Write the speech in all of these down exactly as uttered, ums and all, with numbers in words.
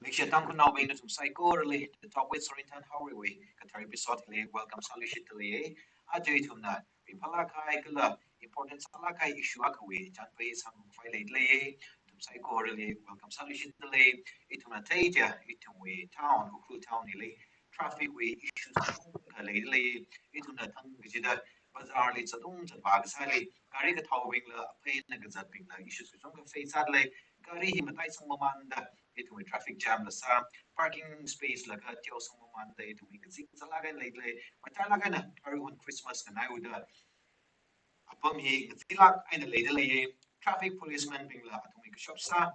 Leishiya Tangkhulnaobing nathum saikorali, The Talk with Sorinthan Haoreiwui kathar episode li welcome sāluishitdalei. Aja ithumna ringphālāk kahai kala important sālāk kahai issue akhawui chānphai sāngarumkhavai leidalei. Nathum saikorali welcome sāluishitdalei. Ithumna theiya, ithumwui town, Ukhrul town hili traffic wui issue sākha leidalei. Ithumna thang kachida bazar li zatung zatvā kasāli, gari kathaobingla, aphei eina kazatbingla issues kachungkha face sādalei. Gari hi mataisang mamānda ithumwui traffic jam la sā, parking space la kateosang mamānda ithumwui kazing sālāk eina leidalei. Matailāk eina aruihon Christmas nganaihaoda apam hi kazilāk eina leidalei. Traffic policeman bingla athumwui kashap sā,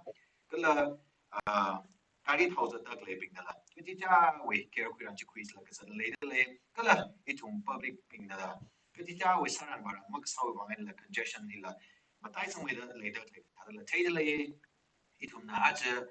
kala, ah, gari thao zatda khaleibingnala kachichāwui care khuirān chikhuila kazat leidalei. Kala ithum public bingna kachichāwui sāran vāran makasāwui vang einala congestion hila mataisangmeida leida khalei kathāla theidalei. Ithumna aja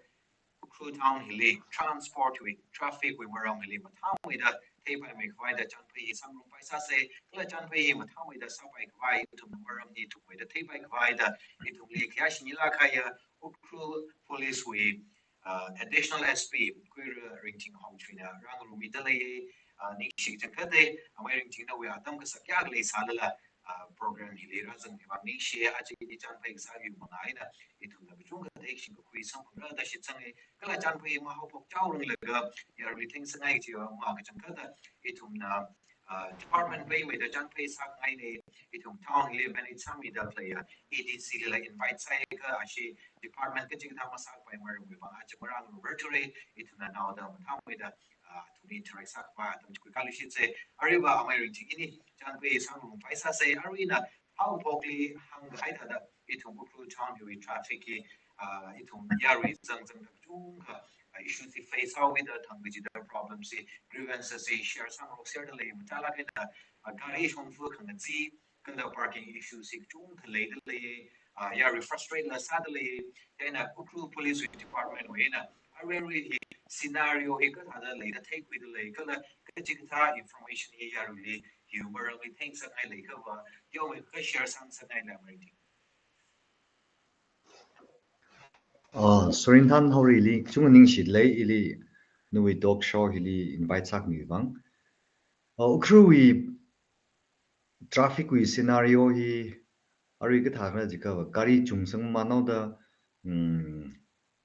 Ukhrul town hili transport wui, traffic wui maram hili mathāmeida theipaimeikhavai da chānphai hi sāngarumpai sāsei. Kala chānphai hi mathāmeida sāpaikhavai, ithumna maram hi thukmeida theipaikhavai da ithumli khayā shinilāk kahaiya Ukhrul Police wui, uh, Additional S P Kuira Ringting Hongchuina rāngarummidalei. Uh, ningshi kachangkhat thei, Amei Ringting nawui atam kasak kayākha leisālala, ah, program hili rāzangmi vang ningshi. Aja hi chānphai kasā hi mangā eina ithumna kachungkha theikashing kakhui samphangra da shitsanga. Kala chānphai mahaophok chaoranglaga yaruili theingasakngai kajiva makachangkhatta ithumna, ah, department peimeida chānphai sākhangaina. Ithum town hili manage sāmida khaleiya A D C lila invite sāakha ashi department kachikathā masāpai maramwui vang aja marāngarumrarthura. Ithumna naoda mathāmeida, ah, athumli interact sākhavai atam chikhui kāluishitsei. Aruiva Amei Ringting ini chānphai sāngarumpai sāsei. Aruina haophokli hāngkahai thāda ithum Ukhrul town hiwui traffic hi, ah, ithum yarui zangzangda kachungkha, ah, issue hi face sāhaoda thang kachida problem hi, grievances hi share sāngarok share dalei. Matailāk eina, ah, gari shongfa khangachee, kala parking issues hi kachungkha leidalei, ah, yarui frustrate la sādalei. Chieina Ukhrul Police Department wui eina arui arui hi scenario hi kathāda leida theikhuidalei, kala kachikathā information hi yaruili hiwui maramli theingasakngai leiakhava, teomeikha share sāngasakngaila Amei Ringting. Ah, Sorinthan Haoreili kachungkha ningshilei ili nawui talk show hili invite sākhami vang. Ah, Ukhrulwui traffic wui scenario hi arui kathākhala jiakhava gari chungsang mamānhaoda, mm,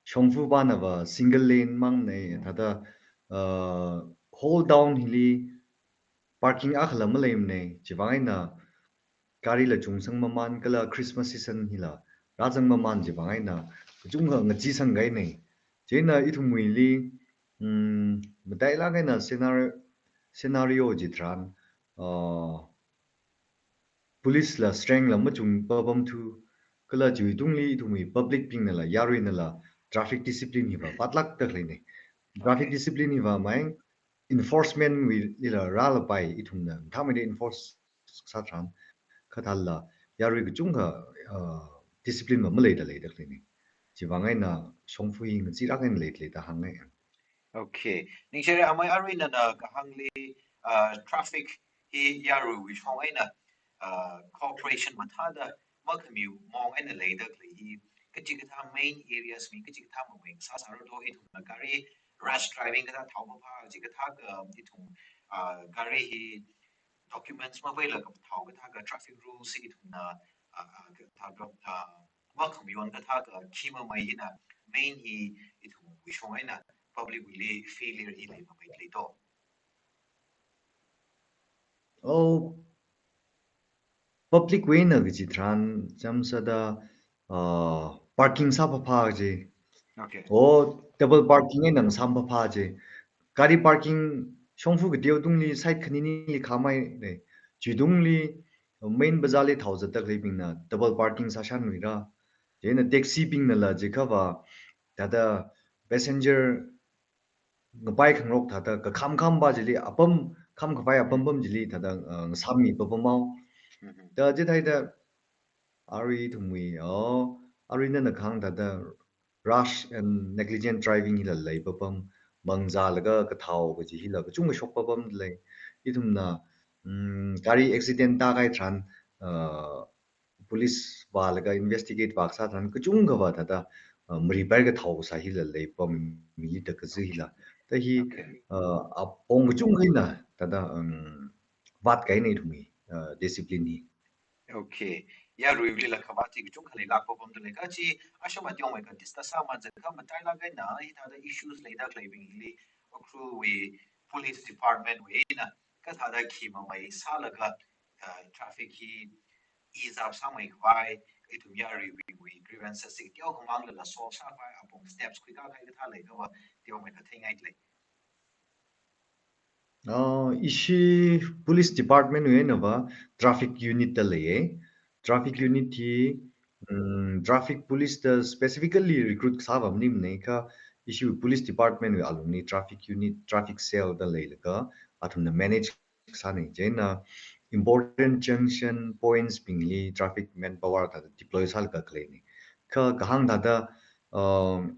shongfa pānava single lane mangna, thāda, uh, whole town hili parking akhala maleimana, chivang eina garila chungsang mamān kala Christmas season hila rāzang mamān chivang eina kachungkha ngacheesangkahaina. Chieina ithumwuili, mm, matailāk eina scenario, scenario chitharan, uh, police la strength la machung papamthu, kala chiwui tungli ithumwui public bingnala yaruinala traffic discipline hiva vātlākda khaleina. Traffic Okay. discipline hiva mai enforcement wuilila rālapai, ithumna mathāmeida enforce sātharan kathāla yarui kachungkha, uh, discipline va maleida leida khaleina. Chivang eina shongfa hi ngacheelāk eina leidalei da hāngngai. Okay. Ningshire Amei, aruina nana kahāngli, uh, traffic hi yaruiwui shong eina, uh, cooperation mathāda makhami maong eina leida khalei hi kachikathā main areas mi kachikathā mameng sāsāra do, ithumna gari rash driving kathā thao phapha, kachikathā ka ithum, uh, gari hi documents maveila kathao kathā ka traffic rules hi ithumna, uh, uh, kathā ka, uh, makhamayon kathā ka khi mamei hina main hi ithumwui shong eina public wuili failure hi leimamei lei do. Oh, public wui eina kachitharan chamsāda, ah, parking sāphapha kaji. Okay. Oh, double parking eina ngasāmphapha kaji. Gari parking shongfa kateo tungli side khanini khamei lei. Chitungli main bazar li thao zatda khaleibingna double parking sāshānluira. Chieina taxi bingnala jiakhava thāda passenger ngapai khangarok thāda kakham kham pa chili apam, khamkhavai apam pam chili thāda, uh, ngasāmi papamhao. Mhm. Da chithāda arui ithumwui, oh, arui nana kahāng thāda rash and negligent driving hila lei papam, mangzālaga kathao kaji hila kachungkha shok papam lei. Ithumna, mm, gari accident tākahai tharan, uh, police vālaga investigate vākasā tharan kachungkhava thāda uh, maripai kathao sā hila leipam mi da kazi hila. Ta hi, Okay. uh, apong kachungkha eina, thāda, um, vātkahaina ithumwui, uh, discipline hi. Okay. Yaruiwuili la khavāt chi kachungkha leilākpapamda lei. Kha chi, asham ateomei kha discuss sāman zangkha matailāk eina, hithāda issues leida khaleibingli, Ukhrulwui police department wui eina, kathāda khi mamei sālaga, uh, traffic hi ease up sāmei khavai, ithum yaruiwui grievances hi teokhamangla solve sākhavai, apong steps khuikahai kathā leikhava, teomei kha theingaida lei. Uh, ishi police department wui einava traffic unit da leiya. Traffic unit hi, um, traffic police da specifically recruit sāva maningmana kha ishi police department wui alungli traffic unit, traffic cell da leilaga athumna manage sāna. Chieina important junction points bingli traffic manpower thāda deploy sālaga khaleina. Kha kahāng thāda, um,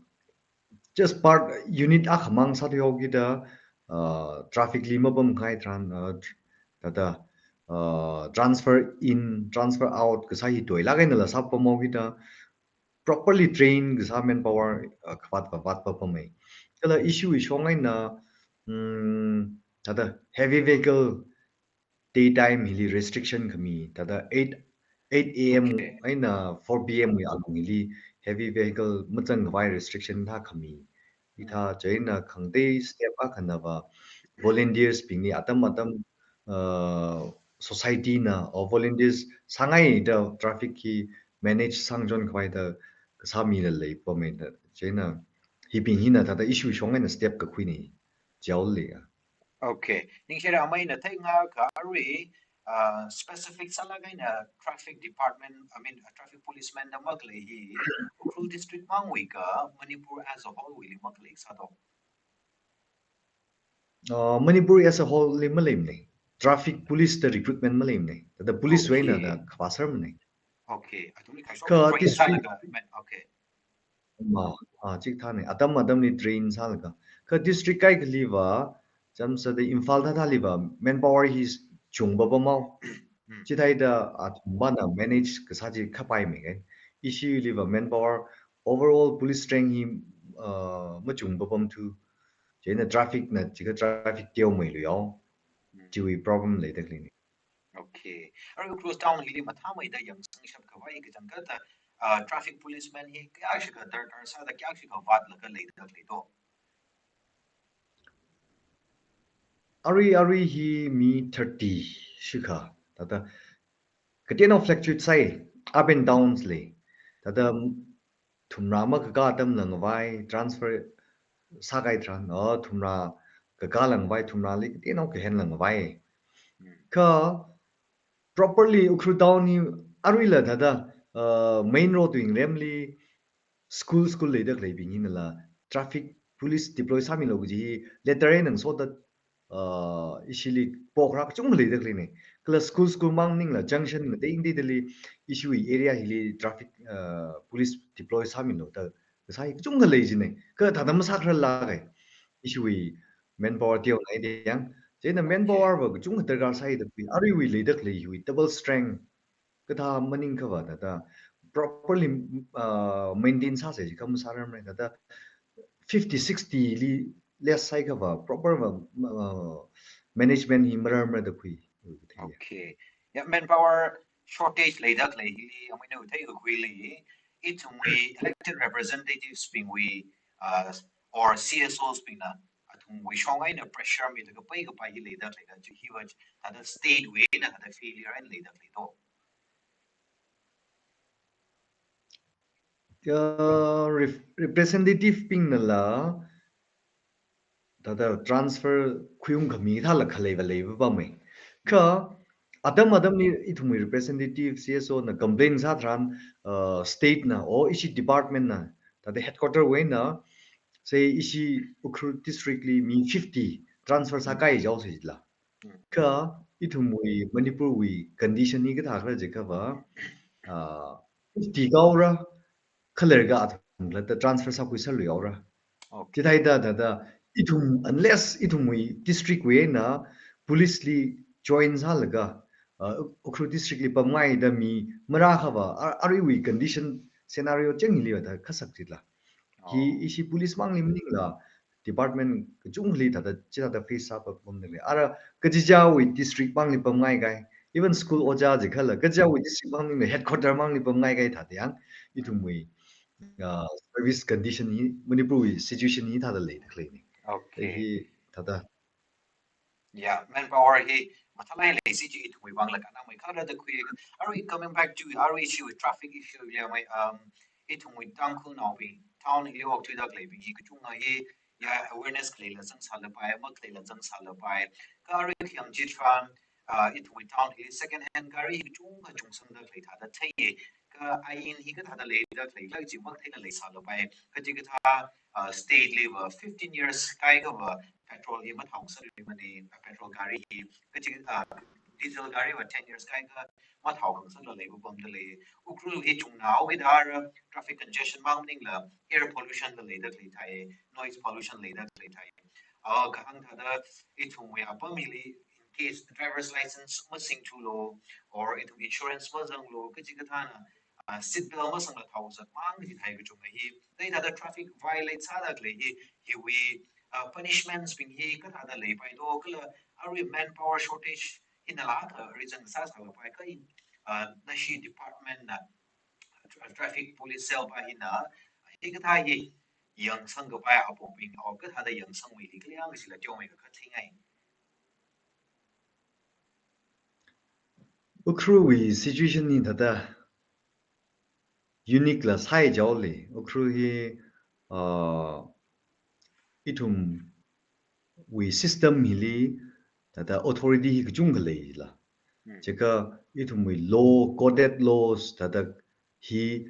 just part unit akhamang sāthuihaokida, uh, traffic li mapamkahai tharan, uh, tr-, thāda, uh, transfer in, transfer out kasā hi toilāk einala sāpamhaokida, properly train kasā manpower, uh, khavāt khavāt vātpapamei. Kala ishi shong eina, um, thāda heavy vehicle daytime hili restriction khami, thāda eight, eight A M Okay. eina four P M wui alung hili heavy vehicle mazangkhavai restriction thā khami. Hithā chieina khangatei step akhanava volunteers bingli atam atam, uh, society na or volunteers sāngaida traffic hi manage sāngachon khavai da kasā mila leipamei da. Chieina hibing hina thāda ishi shong eina step kakhuina. Jiaoli ya. Okay. Ningshira amei na theinga kha arui, uh, specific sālāk eina traffic department, I mean, uh, traffic policeman da makhalei hi, Ukhrul district mangwui kha Manipur as a whole wuili makhalei sādo. Uh, Manipur as a whole li maleimana. Traffic police da recruitment maleimana. Thāda police wui eina Okay. da khavā sārmana. Okay. Athumli khaishok Kha training district sālaga, man, okay. Ma, ah, chikathāna. Atam atamli train sālaga. Kha district kaikhaliva, chamsāda Imphal thāthāliva, manpower hi chungpapamhao. Hmm. Chithāda athumbingna manage kasā chi khapaimei kha. Ishiliva manpower, overall police strength hi, uh, machungpapamthu. Chieina traffic na, chikha traffic teomeiluihao. Hmm. Chiwui problem leida khaleina. Okay. Arui Ukhrul town hili mathāmeida yangsangshap khavai kachangkhatta, uh, traffic policeman hi kayākha darkar sāda kayākha vātlaga leida khalei do? Arui, arui hi mi thirty shikha. Thāda kateonao fluctuate sāi, up and downs lei. Thāda thumrā makakā atamla ngavai, transfer sākahai tharan, oh, thumrā kakāla ngavai, thumrāli kateonao kahenla ngavai. Hmm. Kha properly Ukhrul town hi aruila thāda, uh, main road wui ngaremli school, school leida khaleibing hinala traffic police deploy sāmilu kaji hi letter eina ngasoda, uh, ishili pokharā kachungkha leida khaleina. Kala school, school mang maningla junction ngatei ngateidali ishiwui area hili traffic, uh, police deploy sāmilu da kasā hi kachungkha lei jina. Kha thāda masākhararlāka. Ishiwui manpower teonei da yang. Chieina Okay. manpower va kachungkha darkar sāi da khui. Aruiwui leida khalei hiwui double strength. Kathā maningkhava thāda properly, uh, maintain sāsa jiakha masārarmana thāda fifty, sixty li less sāikhava proper va, uh, management hi mararmara da khui. Okay. Ya, manpower shortage leida khalei hili, amei na thei kakhuili, ithumwui elected representatives bingwui, uh, or C S Os bingna, athumwui shong eina pressure mida kapai kapai hi leida khalei kha, chi hiva thāda state wui eina thāda failure eina leida khalei do. Uh, rep-, representative bingnala, thāda transfer khuiung khami thāla khaleiva leipapamei. Kha, atam atamli ithumwui representative C S O na complain sā tharan, uh, state na, or ishi department na, thāda headquarter wui eina, say ishi Ukhrul district li mi fifty transfer sākahai jihaosa jila. Hmm. Kha ithumwui Manipur wui condition hi kathākhala jiakhava, ah, fifty kāhaora, khaleilaga athumla thāda transfer sākhuiserluihaora. Okay. Chithāda thāda ithum, unless ithumwui district wui eina police li join sālaga, ah, Ukhrul district li pamngaida mi marākhava, a-, aruiwui condition scenario cheng hiliva thāda khasak jila. Hi ishi police mangli maningla department kachungkhali thāda chithāda face sāpamda lei. Ara kachichāwui district mangli pamngai kai. Even school ojā jikhala kachichāwui district mangli headquarter mangli pamngai kai thāda yang ithumwui, uh, service condition hi, Manipurwui situation hi thāda leida khaleina. Okay. Hi thāda. Yeah, manpower hi mathālāk lei si chi ithumwui vangla kanamei kharada khui. Arui coming back to arui ishiwui traffic issue ya mai, um, ithumwui Tangkhulnaobing town hili okthuida khaleibing hi kachungkha hi ya awareness khaleila zangsālapai, makhaleila zangsālapai. Kha arui khayang chitharan, uh, ithumwui town hi second hand gari hi kachungkha chungsangda khalei thāda theiya. Kha ain hi kathāda leida khalei, lak chi makhaleila leisālapai. Kachikathā, uh, state level fifteen years kaikhava petrol hi mathāosanglui mana, petrol gari hi. Kachi, uh, diesel gariva ten years kaikha mathāokhangasakla leipapamda lei. Ukhrul hi chungnaokida ara traffic congestion mang maningla air pollution la leida khalei thai, noise pollution leida khalei thai. Uh, kahāng thāda ithumwui apam hili in case driver's license masingthulo or ithum insurance mazanglo, kachikathāna, uh, seat belt masangla thaozat mang kaji thai kachungkha hi. Thāda traffic violate sāda khalei hi, hiwui, uh, punishments bing hi kathāda leipailo kala arui manpower shortage hinala kha reason sāsālapai kha, uh, nashi department na tra-, traffic police cell pa hina hikathā hi yangsangkapai apong bing or kathāda yangsangmeili khala yang kajila teomeikha kha thingai. Ukhrulwui situation hi thāda unique la sāi jaole. Ukhrul hi, uh, ithumwui system hili thāda authority hi kachungkha leila. Hmm. Chikha ithumwui law, coded laws thāda hi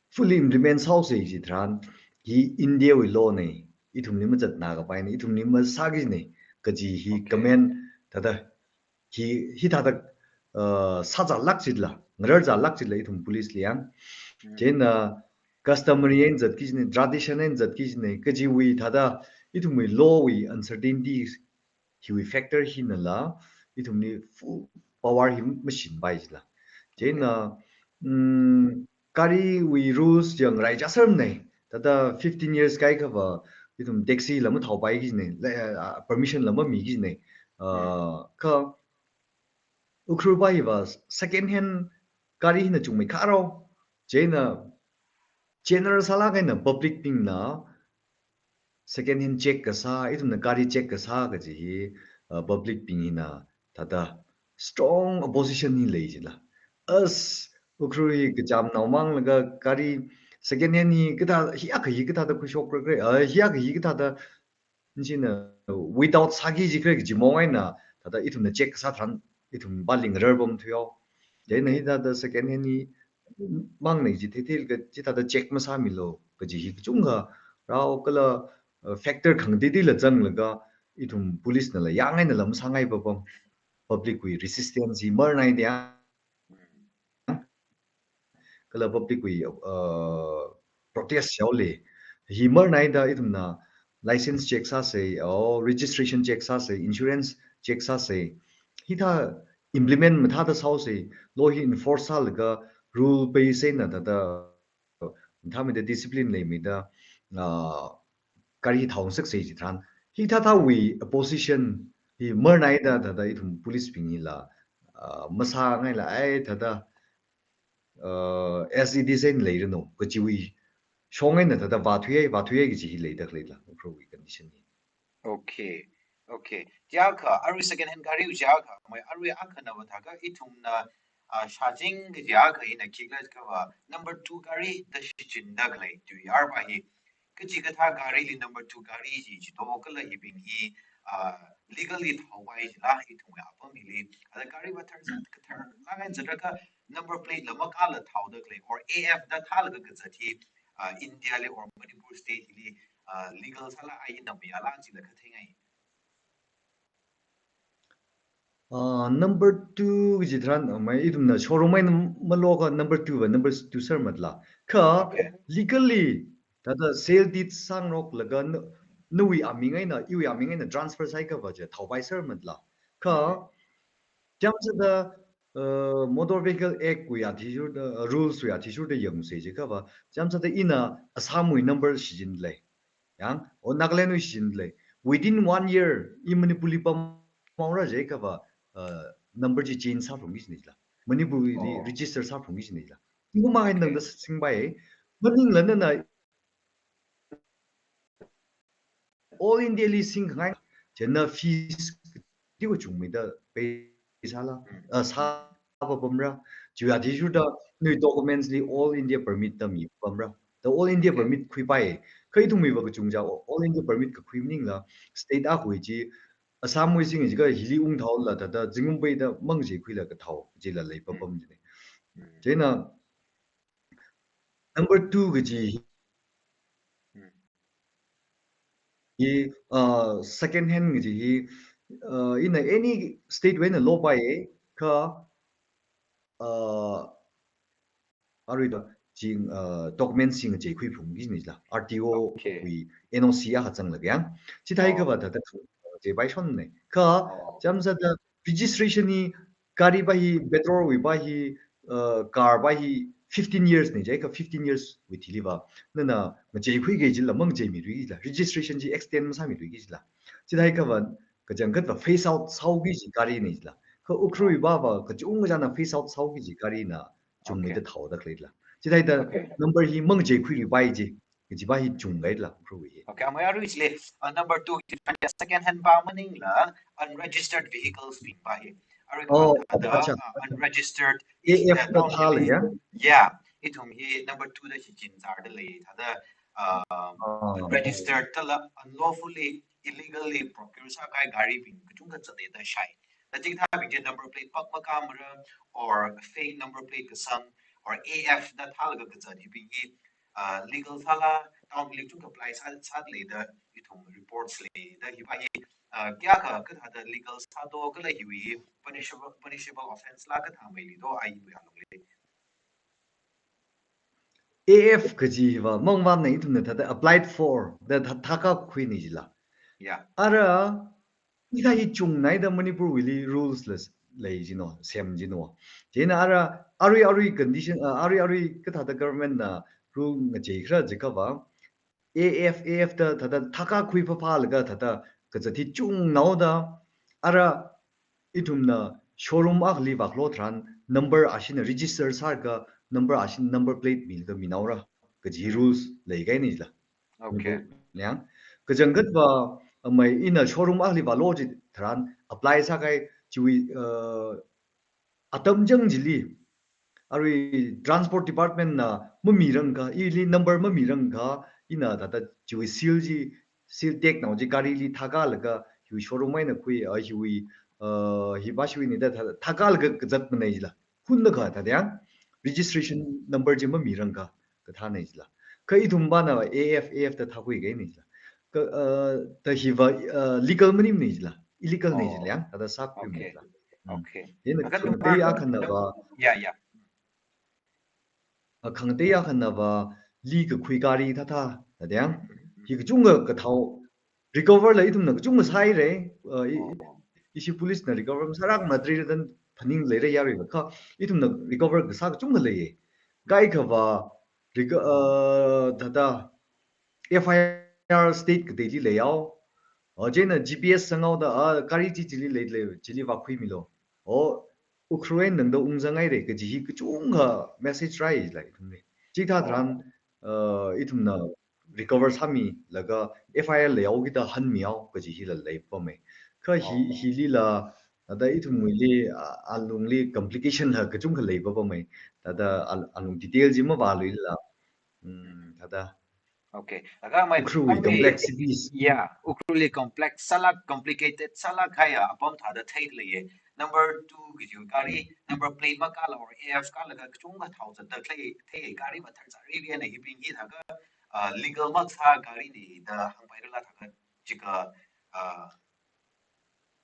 fully implement sāhaosa chitharan, hi Indiawui law na, ithumli mazatnākapaina, ithumli masākina kaji hi, okay, comment thāda hi, hithāda, uh, sāzālāk chila, ngararzālāk chila ithum police li yang. Hmm. Chieina customary eina zatkina, tradition eina zatkina, kajiwui thāda ithumwui law wui uncertainty hiwui factor hinala ithumli full power hi mashinpai chila. Chieina, mm, gariwui rules yang rai chāsermana. Thāda fifteen years kaikhava ithum taxi la mathaopai kajina, la, uh, permission la mamikajina. Uh, hmm, kha Ukhrul pa hiva second hand gari hina chungmeikharao. Chieina general sālāk eina public bingna second hand check kasā, ithumna gari check kasā kaji hi, uh, public bing hina thāda strong opposition hi lei chila. As Ukhrul hi kachamnao manglaga gari second hand hi kathā, hiyākha hi kathāda khuishokra kre, uh, hiyākha hi kathāda nchina without sāki jikre kaji mong eina thāda ithumna check kasā tharan ithum pali ngararpamthuihao. Chieina hithāda second hand hi mangna ji theithei kha chithāda check masāmilo kaji hi kachungkha rao kala, uh, factor khangateiteila zanglaga ithum police nala yang einala masāngaipapam. Public wui resistance hi marnai dia. Kala public wui, uh, protest yaole. Hi marnaida ithumna license check sāsa, or registration check sāsa, insurance check sāsa. Hithā implement mathāda sāhaosa, law hi enforce sālaga rule based eina thāda mathāmeida discipline leimida, uh, gari thaongasaksei chitharan. Hithāthāwui opposition hi marnaida thāda ithum police bing hila, uh, masāngaila ai thāda, uh, as it is eina leiranu kajiwui shong eina thāda vāthuihai, vāthuihai kaji hi leida khaleila, Ukhrulwui condition hi. Okay, okay. Jiakha, arui second hand gari jiakha, mai arui akha nava thākha ithumna, ah, shāching kajiakha ina khikhala kava number two gari da shichinda khalei tui arpa hi. Kachikathā garili number two gari ji jito kala hibing hi, ah, legally thaopai jila ithumwui apam hili. Ada gariva tharzat kathar, langan zatraka number plate la makala thaoda khalei, or A F da thālaga kazat hi, ah, Indiali or Manipur state hili, ah, legal sāla ai namya la jila kha thingai. Uh, number two kaji tharan, uh, mai ithumna showroom eina maloka number two va number two sermatla. Kha, okay, legally, thāda sale deed sāngaroklaga na, nawui aming eina, iwui aming eina transfer sāhaiakhava chi thaopai sermatla. Kha, okay, chāmsāda uh, Motor Vehicle Act wui athishurda, uh, rules wui athishurda yangsa jiakhava, chāmsāda ina Assam wui number shichinlei. Yang, o Nagaland wui shichinlei. Within one year, i Manipur li pamhaora jiakhava, uh, number chi change sāphalungki kajina jila. Manipur li Oh. register sāphalungki kajina jila. Tingkum akha eina Okay. tangda singpai, maningla nana All India li singkhangai, chieina fees tiwa chungmeida pay sāla, Mm. uh, sāpapamra. Chiwui athishurda, nawui documents li All India permit da mipapamra. Da All India Okay. permit khuipai. Kha ithumwui va kachungkha All India permit kakhui maningla, state akhawui chi, Assam wui sing jiakha hili ungthaola thāda, zingkum peida mangachei khuila kathao, chila leipapam Mm. jina. Mm. Chieina, number two kaji Hmm. hi, uh, second hand kaji hi, uh, ina any state wui eina lopaiya, kha, uh, aruida ching, uh, document singachei khuiphungki kajina jila. R T O Okay. wui N O C akha zanglaga yang. Chithāi Oh. khava thāda khangachei paishonna. Kha Oh. chāmsāda registration hi gari pa hi, petrol wui pa hi, uh, car pa hi fifteen years na jiakha fifteen years wui thiliva, nana ngacheikhuiki jila, mangacheimirui jila, registration chi extend masāmirui jila. Chithāi khava kachangkhatva phase out sāhaoki kaji garina jila. Kha Ukhrul wui pa va kachungkha china phase out sāhaoki kaji garina chungmeida Okay. thaoda khalei jila. Chithāda Okay. number hi mangachei khuiruipai ji, kaji pa hi chungkahai jila, Ukhrul wui hi. Okay, amei arui chili, uh, number two, second hand pa maningla, unregistered vehicles bing pa hi. Arui Oh, kha thāda, acha, uh, acha. unregistered A F da town thālei li. ya? Yeah, ithum hi number two da shichin zārda lei, thāda, uh, Oh. unregistered thāla unlawfully, illegally procure sākahai gari bing kachungkha zatda shai. Da chithābing chi number plate pak makamara, or fake number plate kasang, or A F da thālaga kazat hibing hi, uh, legal sāla, town li chungkha apply sā, sāda leida, ithum reports leida, hiva hi, uh, kayākha kathāda legal sādo, kala hiwui punishable, punishable offence la kathā maleilo, hiwui alungli. A F kaji hiva, mangvāmana ithumna thāda applied for, da thā, thākakhuina jila. Yeah. Ara, hithā hi chungnaida Manipur wuili rules la lei jino, sem jino. Chieina ara, arui arui condition, uh, arui arui kathāda government na rule ngacheikhara jiakhava, A F, A F da thāda thākakhui phaphalaga thāda kazat hi chungnaoda, ara ithumna showroom akhali vākhalo tharan number ashina register sālaga number ashina number plate milaga minaora kaji rules leikahaina jila. Okay. Yang, kachangkhatva, amei ina showroom akhali vālo chi tharan apply sākahai chiwui, uh, atam chang chili, arui transport department na mamirangakha, ili number mamirangakha, ina thāda chiwui seal chi, seal tag nao chi garili thākalaga, hiwui showroom eina khui, uh, hiwui, uh, hiva shiwuina da thā, thākalaga kazatmana jila. Hunakha thāda yang, registration number chi mamirangakha, kathāna jila. Kha ithum pana A F, A F da thākhuikahaina jila. Kha, uh, da hiva, uh, legal maningmana jila. Illegal na jila Oh. yang, thāda sākhuimana Okay. jila. Hmm. Okay. Chieina Aga khangatei number akhanava, Yeah, yeah. uh, khangatei akhanava, li kakhui gari thāthā, thāda yang. Hi kachungkha kathao, recover la ithumna kachungkha sāhaira, uh, i, Oh. ishi police na recover masārakmana, tari dan phaning leira yaruiva kha, ithumna recover kasā kachungkha lei. Kaikhava, reco-, uh, thāda F I R state kateili leihao. O, chieina G P S sanghaoda, ah, gari chi chili lei, lei, chili vākhuimilo. O, Ukhrul eina tangda ungzanghaira kaji hi kachungkha message rāi jila ithumli. Chithā tharan, Oh. uh, ithumna recover sāmilaga F I R leihaokida hanmihao kaji hila leipapama. Kha hi, Oh. hilila, thāda ithumwuili, a, alungli complication la kachungkha leipapama. Thāda al-, alung detail chi mavāluila. Hmm, thāda. Okay. Laga amei Ukhrulwui amei complexities. Yeah, Ukhrulli complex sālāk, complicated sālākkahai apam thāda theida leiya. Number two kaji gari, number plate makala or A F kalaga kachungkha thao zatda khalei, thei gari mathar sāri bina hibing hi thākha, uh, legal masā garina da hāngpairala thākha jiakha, uh,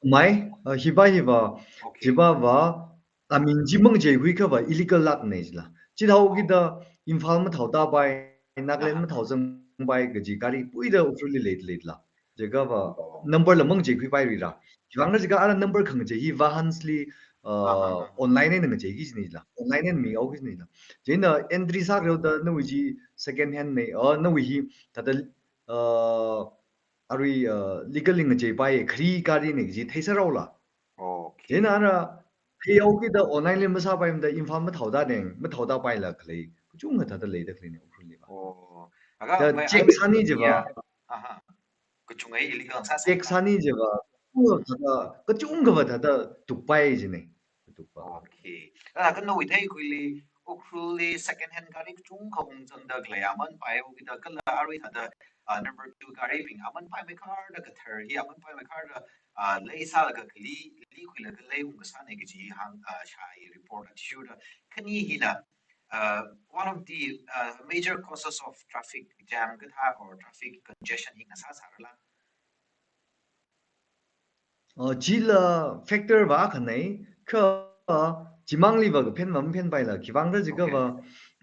Mai, uh, hiva hiva, Okay. hiva va, aming chi mangachei khuikhava illegal lākna jila. Chithāhaokida Imphal mathao tāpai, Nagaland Aha. mathao zangpai kaji gari puida Ukhrulli lei, leila. Jiakhava Oh. number la mangachei khuipairuira. Chivang jiakha ara number khangachei hi Vahans li, uh, online eina ngacheiki jinila, online eina mihaoki jinila. Chieina entry sākhareo da nawui chi second hand nei, uh, nawui hi thāda, uh, arui, uh, legally ngacheipai, khari gari nei kaji theisāraola. Okay. Chieina ara, theihaokida online li masāpaimada inform mathaoda neng, mathaoda paila khalei kachungkha thāda leida khaleina Ukhrulli va. Oh. Aga, da mai check arui sāni chiva. Yeah. Aha. Kachungkha illegal sā sā. Check sāni chiva. Kachungkha thāda, kachungkhava thāda tukpai jine. Tukpa. Okay. Kala nawui theikhuili, Ukhrulli second hand gari kachungkha ungzangda khalei aman paihaokida kala arui thāda, ah, number two garibing aman paimeikhar da kathar hi aman paimeikhar da, ah, leisālaga kali, likhuilaga leiung kasāna kaji hāng, ah, shāi report athishurda. Khani hina, uh, one of the, uh, major causes of traffic jam kathā or traffic congestion hi ngasāsārala. Uh, chila factor va khanei, kha, uh, chimangli va kaphen va maphenpaila, khiwuivang khala jiakha va,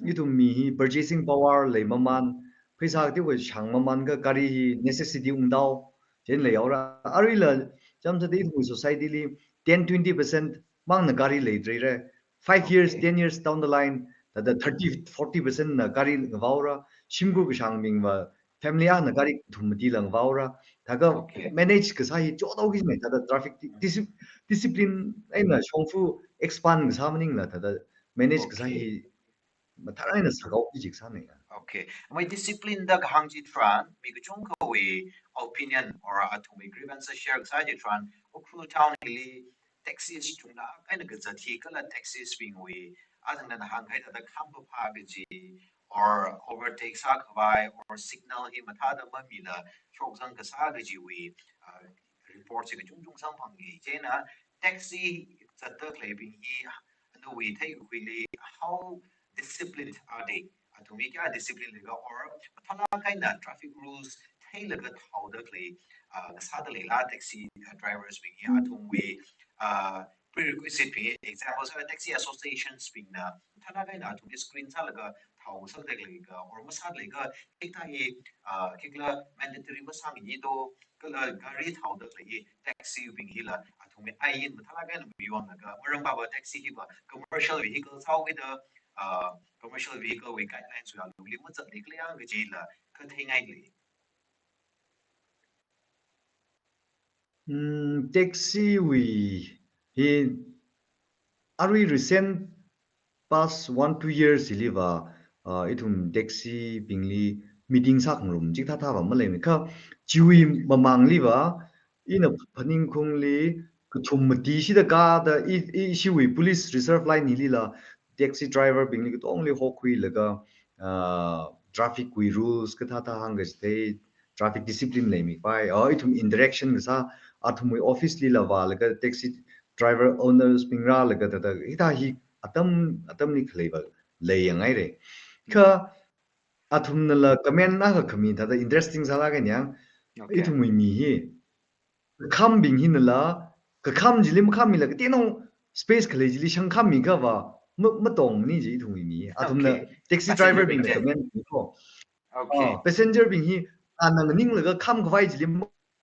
okay, ithum mi hi purchasing power leimaman, pheisā kateokha shāngmaman kha gari hi necessity ungdao, chieina leihaora. Aruila, chāmsāda ithum society li ten, twenty percent mangna gari leidalei. Five years, okay, ten years down the line, thāda thirty, forty percent na gari ngavaora, shimkhur kashāngbing va, family akhana gari kathum mati la ngavaora, thākha, okay, manage kasā hi chothaoki jine, thāda traffic di-, disi-, discipline eina shongfa expand kasā maningla, thāda manage kasā, okay, hi mathālāk eina sāhaoki jisāna. Okay. Mai discipline da kahāng chitharan, mi kachungkhawui opinion or athumwui grievance share kasā chitharan, Ukhrul town hili taxis chunglāk eina kazat hi kala taxis bingwui, athangna hāngkahai thāda kham phāphā kaji, or overtake sākhavai, or signal hi mathāda mamila shokzang kasā kajiwui, uh, report chi kachungchung samphanga. Chieina taxi zatda khaleibing hi nawui theikhuili how disciplined are they? Athum hi kayā discipline leiga or mathālāk eina traffic rules theilaga thaoda khalei, ah, kasāda leila taxi, ah, drivers bing hi athumwui, ah, prerequisite bing, example sā taxi associations bingna mathālāk eina athumli screen sālaga thao sāda leiga or masāda leiga khikha hi, ah, khikhala mandatory masāmana do, kala gari thaoda khalei taxi bing hila athumwui ain mathālāk eina mayonlaga, maram pava taxi hiva commercial vehicle sāhaokida, uh, commercial vehicle wui guidelines wui alungli mazatlikhala kajila katheingaili. Hmm, taxi wui hi arui recent past one, two years hiliva, uh, ithum taxi bingli meeting sākhangarum chikathā thāva maleimana. Kha chiwui mamangliva, ina phaningungli kathum mati shida kāda i, i, ishiwui police reserve line hilila taxi driver bingli katongli hokhuilaga, uh, traffic wui rules kathāthā hāngkachithei, traffic discipline leimipai, oh, ithum interaction kasā, athumwui office lila vālaga taxi driver owners bing rālaga thāda, hithā hi atam, atamli khaleiva leiyangaira. Kha athumnala comment akha khami thāda interesting sālāk eina yang, okay, ithumwui mi hi, kakhambing hinala, kakham chili makhammila, kateonao space khalei chili shangkhammiakhava, ma-, matongmana ji ithumwui mi. Athumna, okay, taxi driver bingna comment ko. Okay. Ah, passenger bing hi, ana nganinglaga khamkhavai chili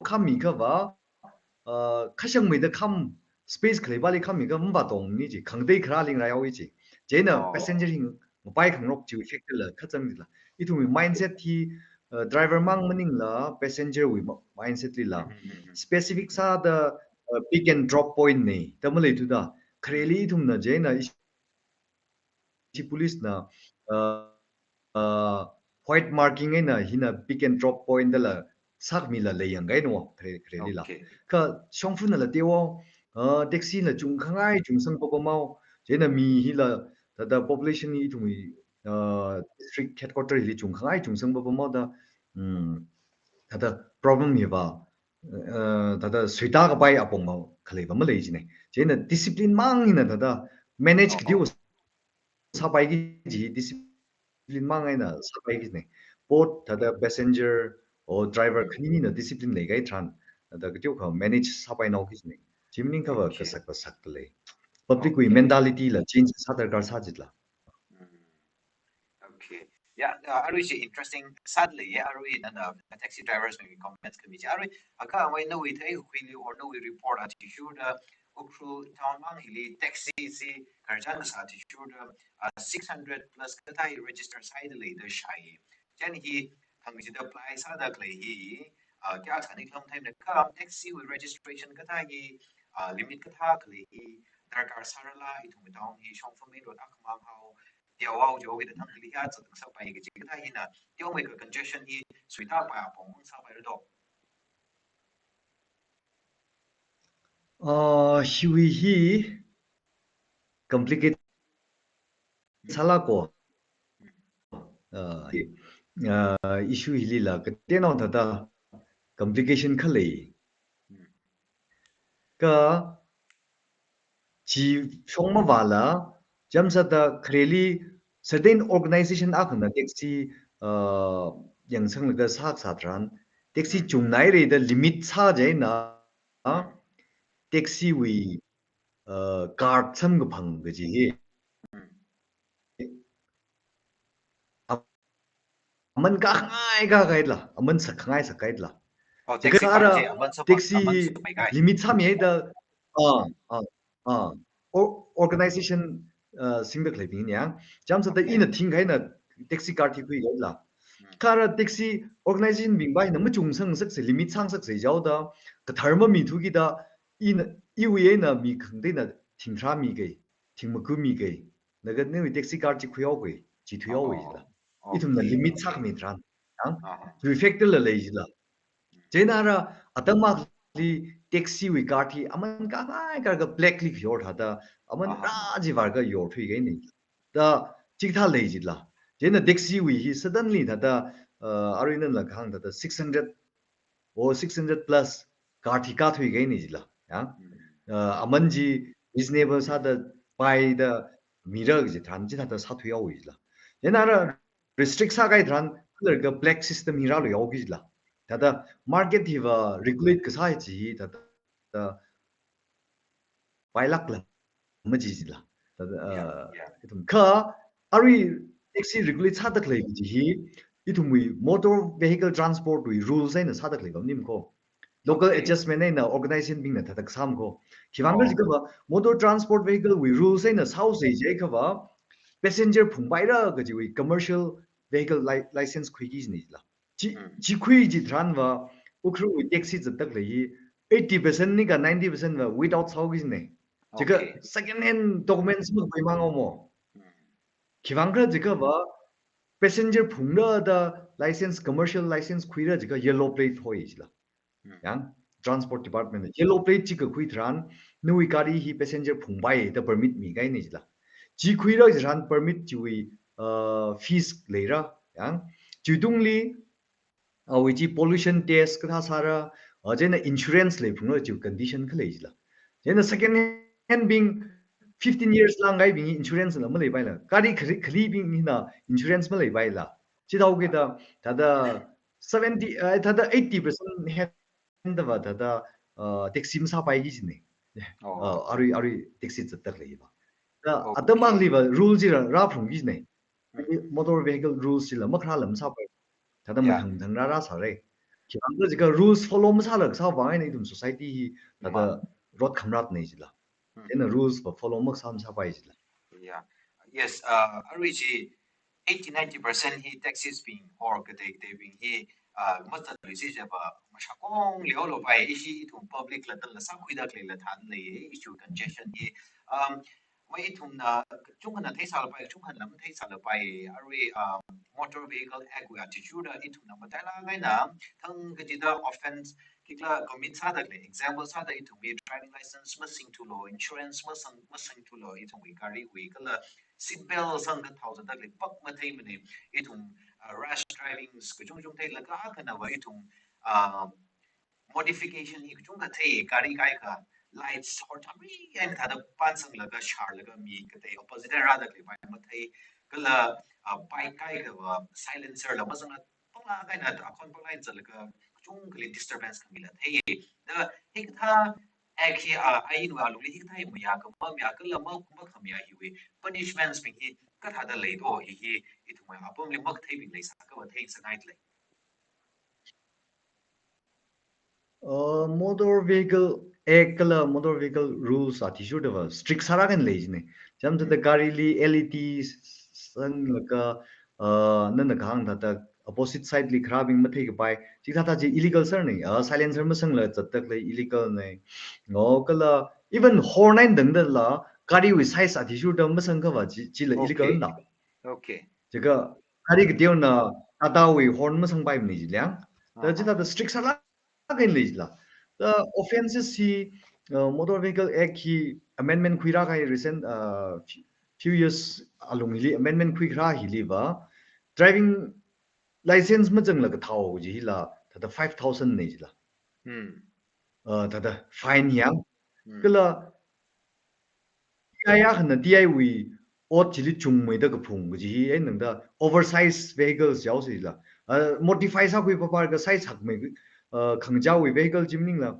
makhammiakhava, ah, kashangmeida kham, space khaleivali khammiakha mavātongmana ji, khangatei kharā lingrai haowa ji. Chieina, oh, passenger hi ngapai khangarok chiwui factor la kachang jila. Ithumwui mindset hi, uh, driver mang maningla passenger wui ma-, mindset lila. Mm-hmm. Specific sāda, uh, pick and drop point nei, da maleithuda. Khareli ithumna chieina ishi police na, uh, uh, white marking eina hina pick and drop point dala sākhamila leiyangngaina, khare-, kharelila. Okay. Kha shongfanala teowa, uh, taxi na chungkhangai chungsang papamhao, chieina mi hila, thāda population hi ithumwui, uh, district headquarter hili chungkhangai chungsang papamhaoda, um, thāda problem hiva, uh, thāda suita kapai apong mau khaleiva malei jina. Chieina discipline mang hina thāda manage, oh, kateo sāpaiki ji, discipline mang eina sāpaiki jina. Both thāda passenger or driver khaninina discipline leikahai tharan, thāda kateokha manage sāpainaoki jina. Chi maningkhava, okay, kasak kasak lei. Public wui, okay, mentality la change sā darkar sā jila. Mm. Okay. Yeah, uh, arui chi interesting sāda leiya, arui nana, uh, taxi drivers wui comments khami chi. Arui, akha mai nawui theikhuili or nawui report athishurda, Ukhrul town mang hili taxi chi khararchan kasā athishurda, ah, six hundred plus kathā hi register sāhaida lei da shāi. Chieina hi thangkachida apply sāda khalei hi, ah, kayākha sāni khala matheimana, kha taxi wui registration kathā hi, ah, limit kathā khalei hi darkar sārala ithumwui town hi shongfa main road akhamang hao, teowao jao kida thangkhali hi zatngasak pai kaji kathā hina, teomeikha congestion hi suitāpai apong mang sāpaira do. Uh, hiwui hi complicated sāla ko. Uh, uh, issue hilila kateonao thāda complication khalei. Kha chi shong mavāla, chānsāda khareli certain organization akhana taxi, uh, yangsanglaga sākasā tharan, taxi chungnaira da limit sā chieina, taxi wui, uh, card samkaphang kaji hi aman kakhangai kakhaila, aman sakkhangai sakkaila. Oh, taxi card chi aman sapa, taxi aman sapa kai. Limit sāmihaida, ah, ah, ah, or-, organization, uh, singda khaleibing ni yang. Chānsāda ina thingkha eina taxi card hi khuikahaila. Kha ara taxi organization bing va ina machungsang saksa, limit sāngasak sai jaoda, kathar mamithu kida, ina, iwui eina mi khangateina thingtharā mikai, thingmaku mikai. Laga nawui taxi card chi khuihaoki, chi thuihaoki jila. Ithumna limit sākhami tharan, yang? Chi factor la lei jila. Chieina ara atam akhali taxi wui card hi aman kakhangai kakhaga black li khayor thāda, aman rā chi vālaga yorthuikahaina. Da chikathā lei jila. Chieina taxi wui hi suddenly thāda, uh, arui nana kahāng thāda six hundred or six hundred plus card hi kāthuikahaina jila. Yang? Uh, aman chi reasonable sāda paida mira kaji tharan chithāda sāthuihaoki jila. Chieina ara restrict sākahai tharan, kala black system hi rāluihaoki jila. Thāda market hiva regulate kasā hi chi hi thāda, thāda pailākla maji jila. Thāda, uh, ithum kha arui taxi regulate sāda khalei kaji hi, ithumwui motor vehicle transport wui rules eina sāda khalei kha maning ko. Local adjustment eina organization bingna thāda kasām ko. Khiwuivang khala jiakhava, motor transport vehicle wui rules eina sāhaosai jiakhava, passenger phungpaira kajiwui commercial vehicle li-, license khuiki jina jila. Chi, chi khui chi tharan va, Ukhrulwui taxi zatda khalei hi eighty percent ni kha ninety percent va without sāhaoki jina. Jiakha second hand documents makhuimang haomo. Khiwuivang khala jiakhava, passenger phungra da license, commercial license khuira jiakha yellow plate hoi jila. Yang, transport department na yellow plate chi kakhui tharan, nawui gari hi passenger phungpai da permit mikahaina jila. Chi khuira tharan permit chiwui, uh, fees leira, yang. Chiwui tungli, awui chi pollution test kathā sāra, uh, chieina insurance leiphungra chiwui condition khalei jila. Chieina second hand bing fifteen years langkahaibing insurance la maleipaila. Gari khali, khalibing hina insurance maleipaila. Chithāhaokida, thāda seventy, uh, thāda eighty percent hen da va thāda, uh, taxi masāpaiki jina. Uh, arui, arui taxi zatda khalei va. Da atam akhali va rule chi rā, rāphungki jina. Motor vehicle rules chila makharā lam sāpai. Thāda mathang mathang rā rāsāra. Khiwuivang khala jiakha rules follow masāla kasā vang eina ithum society hi thāda rot khamratna jila. Chieina rules va follow makasā masāpai jila. Yeah. Yes, uh, arui chi eighty ninety percent hi taxis bing or katei kateibing hi, uh, mazatlui si jiakha mashakong leolopai, ishi ithum public la tala sākhuida khaleila than lei, issue congestion hi. Um, mai ithumna kachungkhana theisālapai, kachungkhana matheisālapai, arui, um, Motor Vehicle Act wui athishurda ithumna matailāk eina thangkachida offence khikhala commit sāda khalei, example sāda ithumwui driving license masingthulo, insurance masang, masingthulo, ithumwui gariwui kala seat belt sangda thao zatda khalei pak matheimana, ithum, uh, rash drivings kachungchung theilaga akhana va ithum, uh, modification hi kachungkha thei, gari kaikha lights hor thamri eina thāda pansanglaga sharlaga mi katei opposite eina rāda khalei pai mathei, kala, uh, bike kaikha va silencer la masangla panglāk eina, akhon panglāk eina zatlaga kachungkhali disturbance khamila thei. Da hikathā act hi, ah, ainwui alungli hikathā hi mayākha, mamayākhala ma, makhamayā hiwui punishments bing hi kathāda lei do, hi hi ithumwui apamli makatheibing leisākha va theingasakngailei. Uh, Motor Vehicle Act kala motor vehicle rules athishurda va strict sāra kan lei jine. Chāmchāda garili L E D sanglaga, uh, nana kahāng thāda opposite side li kharābing matheikapai, chithāda chi illegal sāra ne. Uh, silencer masangla zatdalei illegal ne. Ngo kala even horn eina tangdala gariwui size athishurda masangkhavā chi, chila illegal na. Okay. Chikha gari kateona Tata wui horn masangpaimane chiliang. Da chithāda strict sāra kan lei jila. The offenses hi, uh, Motor Vehicle Act hi amendment khuirākahai recent, uh, few, few years alungli amendment khuikharā hiliva driving license mazangla kathao jihila thāda five thousand ne jila. Hmm. Uh, thāda fine yang. Hmm. Kala T I akhana T I wui ot chili chungmeida kaphung kaji hi, eh, nangda oversize vehicles jaosila. Uh, modify sākhui papar ka size hakmei, uh, khangachāwui vehicle chi maningla,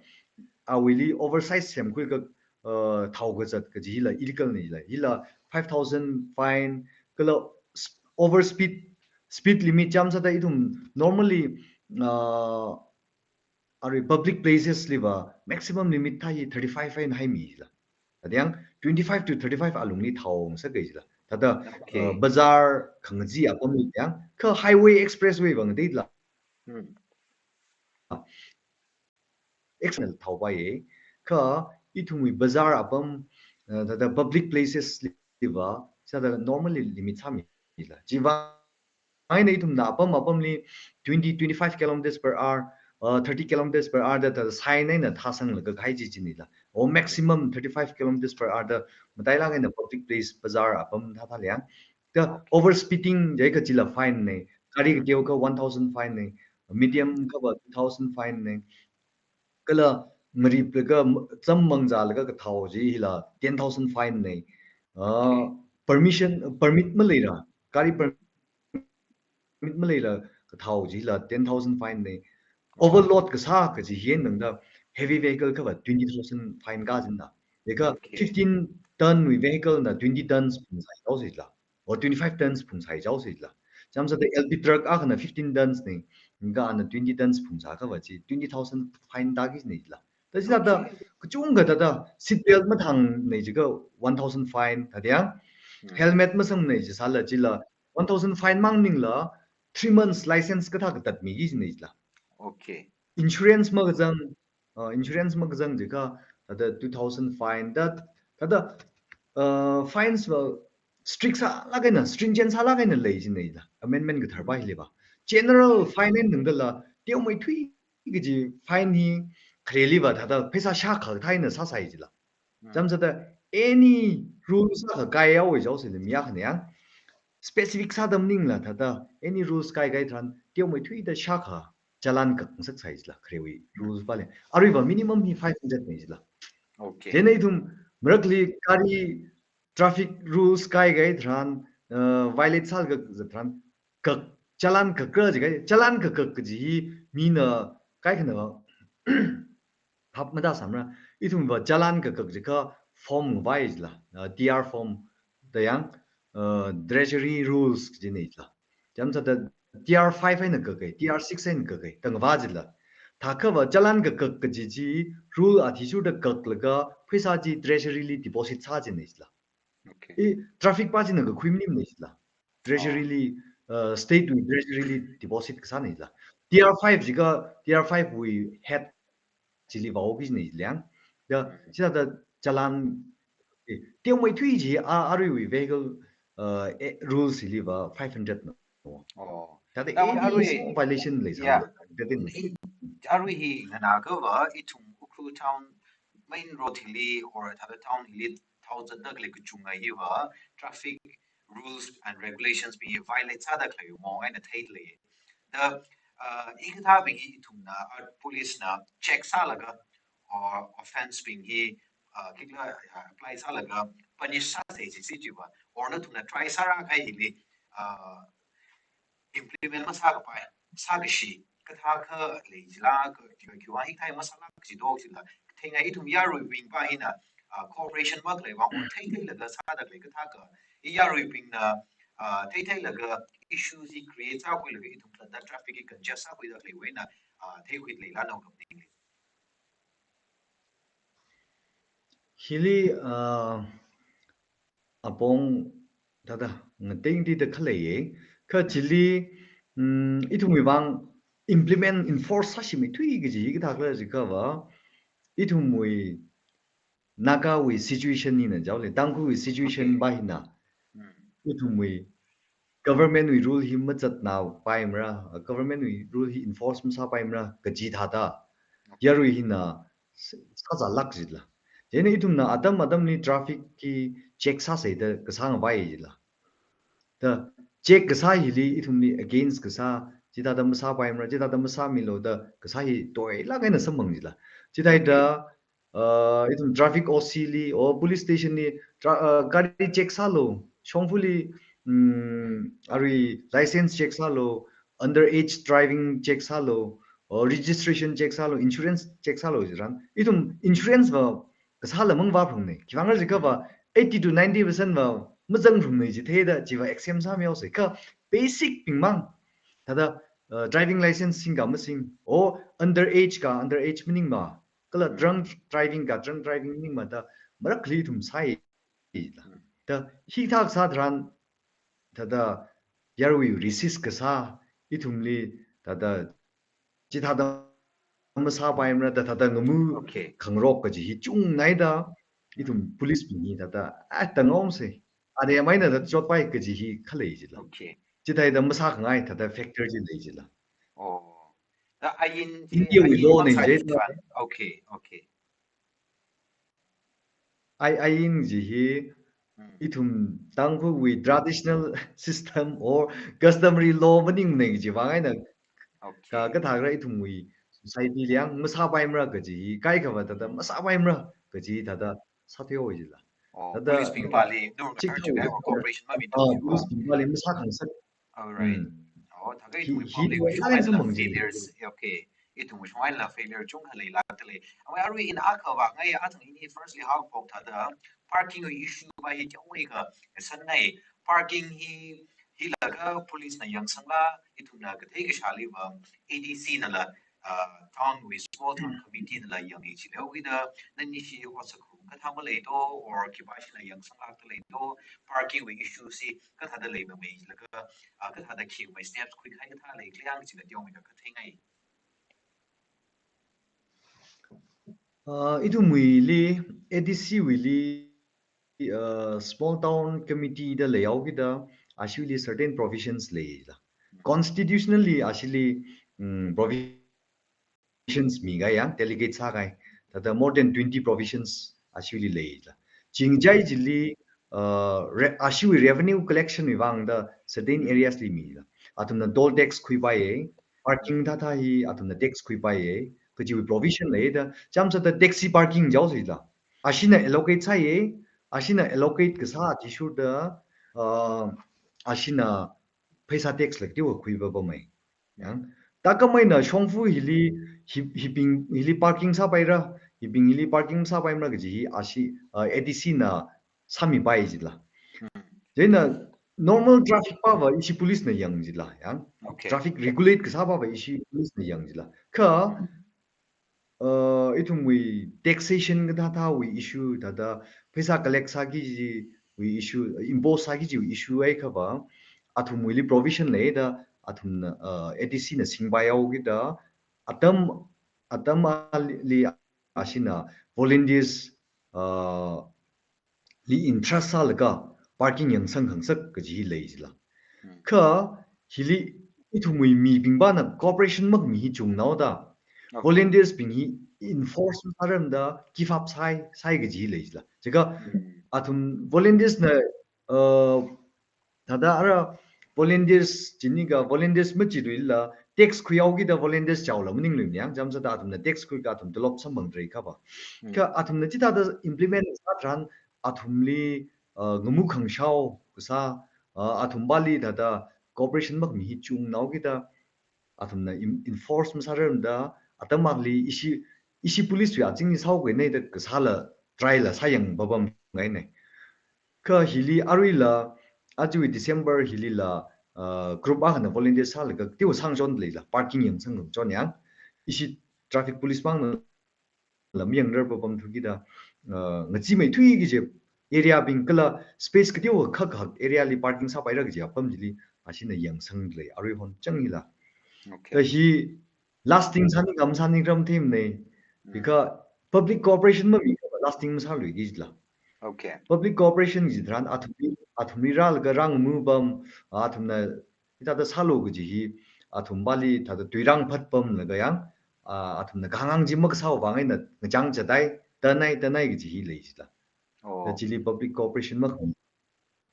awuili oversize semkhuilaga, uh, thaokazat kaji hila illegal ne jila. Hila five thousand fine, kala s-, over speed, speed limit chāmsāda ithum normally, uh, arui public places liva maximum limit thā hi thirty-five eina haimi jila. Thāda yang twenty-five to thirty-five alungli thaongasak jila. Thāda, okay, uh, bazar khangachee apamli yang, kha highway expressway vang dei la. Hmm. External thaopai, kha ithumwui bazar apam, uh, thāda public places liva, sāda normally limit sāmi jila. Chiva eina ithumna apam apamli twenty, twenty-five kilometers per hour, uh, thirty kilometers per hour da, da sign eina thāsanglaga kahai chi chinila. O maximum thirty-five kilometers per hour da matailāk eina public place bazar apam thāthā liang. Da, okay, over speeding jiakha chila fine ne. Gari kateokha one thousand fine ne. Medium khava two thousand fine ne. Kala ngariplaga m-, cham mangzālaga kathao jihila ten thousand fine ne. Ah, okay, permission, permit maleila, gari permit maleila kathao jihila ten thousand fine ne. Overload kasā kaji hi nangda heavy vehicle khava twenty thousand fine kajina. Laga, okay, fifteen ton wui vehicle na twenty tons phungsā jaosila. Or twenty-five tons phungsā jaosila. Chāmsāda L P truck akhana fifteen tons ne, ngana twenty tons phungsākhava chi twenty thousand fine tāki ne jila. Da chithāda, okay, kachungkha thāda seat belt mathang ne jiakha one thousand fine thāda yang. Hmm. Helmet masang ne jisāla chila one thousand fine mang maningla three months license kathā katatmiki ne jila. Okay. Insurance makazang, uh, insurance makazang jiakha thāda two thousand fine da, thāda, uh, fines va strict sālāk eina, stringent sālāk eina lei jine jila. Amendment kathar pa hiliva general fine eina nangdala teomeithui kaji fine hi khareliva thāda pheisā shākha thā eina sāsai jila. Hmm. Chāmsāda any rules akha kaihaowa jaosila mi akhana yang specific sāda maningla thāda any rules kaikai tharan teomeithuida shākha challan kakngasaksai jila kharewui rules pale. Aruiva minimum hi five hundred ne jila. Okay. Chieina ithum marakli gari traffic rules kaikai tharan, uh, violate sālaga zatharan kak, challan kakra jiakha, challan kakak kaji hi mina kaikhana phap matāsāmara. Ithumva challan kakak jiakha form ngavai jila, uh, T R form da yang, uh, treasury rules kaji ne jila. Chāmsāda T R five eina kakai, T R six eina kakai, da ngavā jila. Thākhava challan kakak kaji chi rule athishurda kaklaga pheisā chi treasury li deposit sā jine jila. Okay. I traffic pa china kakhui maningmane jila. Treasury li, uh, state wui treasury li deposit kasāne jila. T R five jiakha, T R five wui head chili vaoki ne jiliang. Da, hmm, chithāda challan, eh, teomeithui chi a, aruiwui vehicle, uh, eh, rules hiliva five hundred no. Oh. Thāda, thāda any arui, small violation leisā, yeah, thāda ne. I, arui hi nganākhava ithum Ukhrul town main road hili or thāda town hili thaozatda khalei kachungkha hiva traffic rules and regulations bing hi violate sāda khalei mong eina theilei. Da, uh, hikathābing hi ithumna, uh, police na check sālaga or offense bing hi, uh, khikhala, uh, apply sālaga punish sāsei jisi jiva, or nathumna try sārākahai hili, uh, implement masākapai, sākashi kathākha lei jila, ka, ka, khiwui vang hikathā masālāk kaji do jila. Theingai ithum yaruibing pa hina, uh, cooperation makhalei vang, or theitheilaga sāda khalei kathākha, i yaruibingna, uh, theitheilaga issues hi create sākhuilaga ithum khalatta traffic hi congestion sākhuida khaleiwui eina, uh, theikhui leila no kapning. Hili, uh, apong thāda ngatengda khaleiya. Kha chili, mm, ithumwui vang implement, enforce sāshimeithui kaji hi kathākhala jiakhava, ithumwui Nagawui situation hina jaole, Tangkhulwui situation Okay. va hina. Mm. Ithumwui government wui rule hi mazatna paimara, government wui rule hi enforce masāpaimara kaji thāda. Okay. Yarui hina s-, sāzālāk jila. Chieina ithumna atam atamli traffic hi check sāsei da kasā ngavai jila. Da check kasā hili ithumli against kasā, chithāda masāpaimara, chithāda masāmilu da kasā hi toilāk eina samphang jila. Chithāda, uh, ithum traffic O C li, o police station li, tra-, uh, gari check sālu, shongfali, mm, arui license check sālu, underage driving check sālu, o registration check sālu, insurance check sālu jiran. Ithum insurance va kasāla mangvāphalungne. Khiwuivang jiakhava eighty to ninety percent va mazangphalungne jitheida chiva exempt sāmihaosei. Kha basic bingmang. Thāda, uh, driving license singka masing, o underage ka underage maningma, kala Mm. drunk driving ka drunk driving maningma da marakhali ithum sāi. Da hithā kasā tharan thāda yarui resist kasā ithumli thāda chithāda masāpaimara da thāda ngamu Okay. khangarok kaji hi chungnaida ithum police bing hi thāda, ah, tangomsei. Ade maina da chotpai kaji hi khalei jila. Okay. Chithāda masākhangai thāda factor chi lei jila. Oh. Da ain chi, India wui ain law ni maksai je. Tharan. Okay, okay. Ai, ain chi hi Hmm. ithum Tangkhulwui traditional system or customary law maningne kaji vang eina Okay. ka, kathākhala ithumwui society li yang masāpaimara kaji hi kaikhava thāda masāpaimara kaji thāda sāthuihaowa jila. Oh, Thāda police bing pali, no, chik no, cooperation ma mi ah, police bing pali masākhangasak. All right. Hmm. Oh, thākha Hi, ithumwui hi, public hi, wui hi, side hi, la hi. failures, okay. Ithumwui shongwui la failure chungkha leilākda lei. Awui arui ina akha vāngai, athang ini firstly haophok thāda parking wui issue va hi kyaowa ka sāngai. Parking hi, hilaga police na yangsangla, ithumna kathei kashāli va A D C nala, uh, town wui small town committee nala yangi chileu ida, nani shi otsak kathā maleido, or khipāshina yangsanglākda leido, parking wui issue chi kathāda leimamei laga, ah, kathāda khiwui steps khuikahai kathā lei, kaliang china teomeida katheingai. Ah, ithumwuili, A D C wuili, ah, small town committee da leihaokida, ashiwuili certain provisions leila. Constitutionally, ashili, mm, provision provisions mikahai yang, delegate sākahai. Thāda more than twenty provisions ashiwuili leila. Chingchai chili, uh, re-, ashiwui revenue collection wui vangda certain areas li mila. Athumna toll tax khuipaiya, parking thāthā hi athumna tax khuipaiya, kajiwui provision leida, chāmsāda taxi parking jaosila. Ashina allocate sāya, ashina allocate kasā athishurda, uh, ashina pheisā tax la kateokha khuipapamei. Yang, thākhameina shongfa hili, hi, hibing hili parking sāpaira, hibing hili parking sāpaimara kaji hi ashi, uh, A D C na sāmipai jila. Hmm. Chieina normal traffic pava ishi police na yang jila, yang. Okay. Traffic regulate kasā pava ishi police na yang jila. Kha, Hmm. uh, ithumwui taxation kathāthāwui issue, thāda pheisā collect sāki kajiwui issue, impose sāki kajiwui issue aikhava, athumwuili provision leida, athumna, uh, A D C na singpaihaokida, atam, atam ali ashina volunteers, uh, li entrust sālaga parking yangsangkhangasak kaji hi lei jila. Hmm. Kha hili ithumwui mibing pāna cooperation makhami hi chungnaoda, Okay. volunteers bing hi enforce sārarmada give up sāi, sāi kaji hi lei jila. Jiakha Hmm. athum volunteers na, uh, thāda ara volunteers chini ka volunteers machiluila tax khuihaokida volunteers chaola maningluini yang, chāmsāda athumna tax khuika athum tolop samphangdalei khava. Hmm. Kha athumna chithāda implement sā tharan athumli, uh, ngamu khangashao kasā, uh, athum pāli thāda cooperation makhami hi chungnaokida athumna im-, enforce masārarmada atam akhali ishi, ishi police wui azingli sāhaokahaina da kasāla try la sāyangpapamngaina. Kha hili aruila, ajawui December hilila, uh, group akhana volunteer sālaga kateo sangchon leila, parking yangsangchon yang, ishi traffic police mangna la mayangrar papam thukida, uh, ngacheemeithui kaji area bing kala space kateokha khak area li parking sāpaira kaji apam chili ashina yangsang lei, arui hon chang hila. Okay. Kahi lasting sāni kam sāni kram themnei. Mm. Bika public cooperation mami lasting masāluiki jila. Okay. Public cooperation ji tharan athumli, athumli rālaga rāngamu pam, athumna hithāda sālu kaji hi, athum pali thāda tuirang phat pamlaga yang, ah, athumna kahāng chi makasāwui vang eina ngachang chatai, tanai, tanai kaji hi lei jila. Oh. Kachili public cooperation makhami.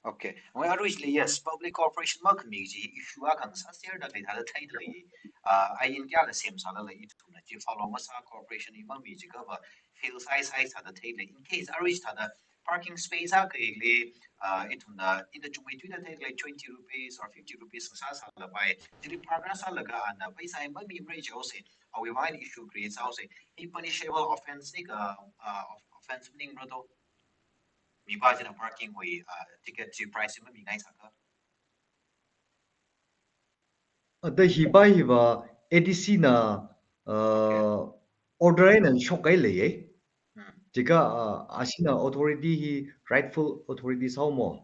Okay. Wai arui chili, yes, public cooperation makhami kaji issue akha sāserda khalei thāda theida lei. Ah, ai India la semsālala ithumna chi follow masā, cooperation hi mami jiakhava fail sāi sāi sāda theida lei. In case arui thāda parking space akha li, ah, ithumna ina chungmeithuida theida lei twenty rupees or fifty rupees sāsālapai. Chili park sālaga ana paisa mamimarei jihaosa, awui vang issue create sāhaosa. Hi punishable offence ni kha, ah, of-, offence maningmara do? Mipā china parking wui, ah, ticket chi price mamingai sākha. Ata hiva hiva A D C na, uh, order eina shokhai leiya. Hmm. Chika, uh, ashina authority hi rightful authority sāhaomo.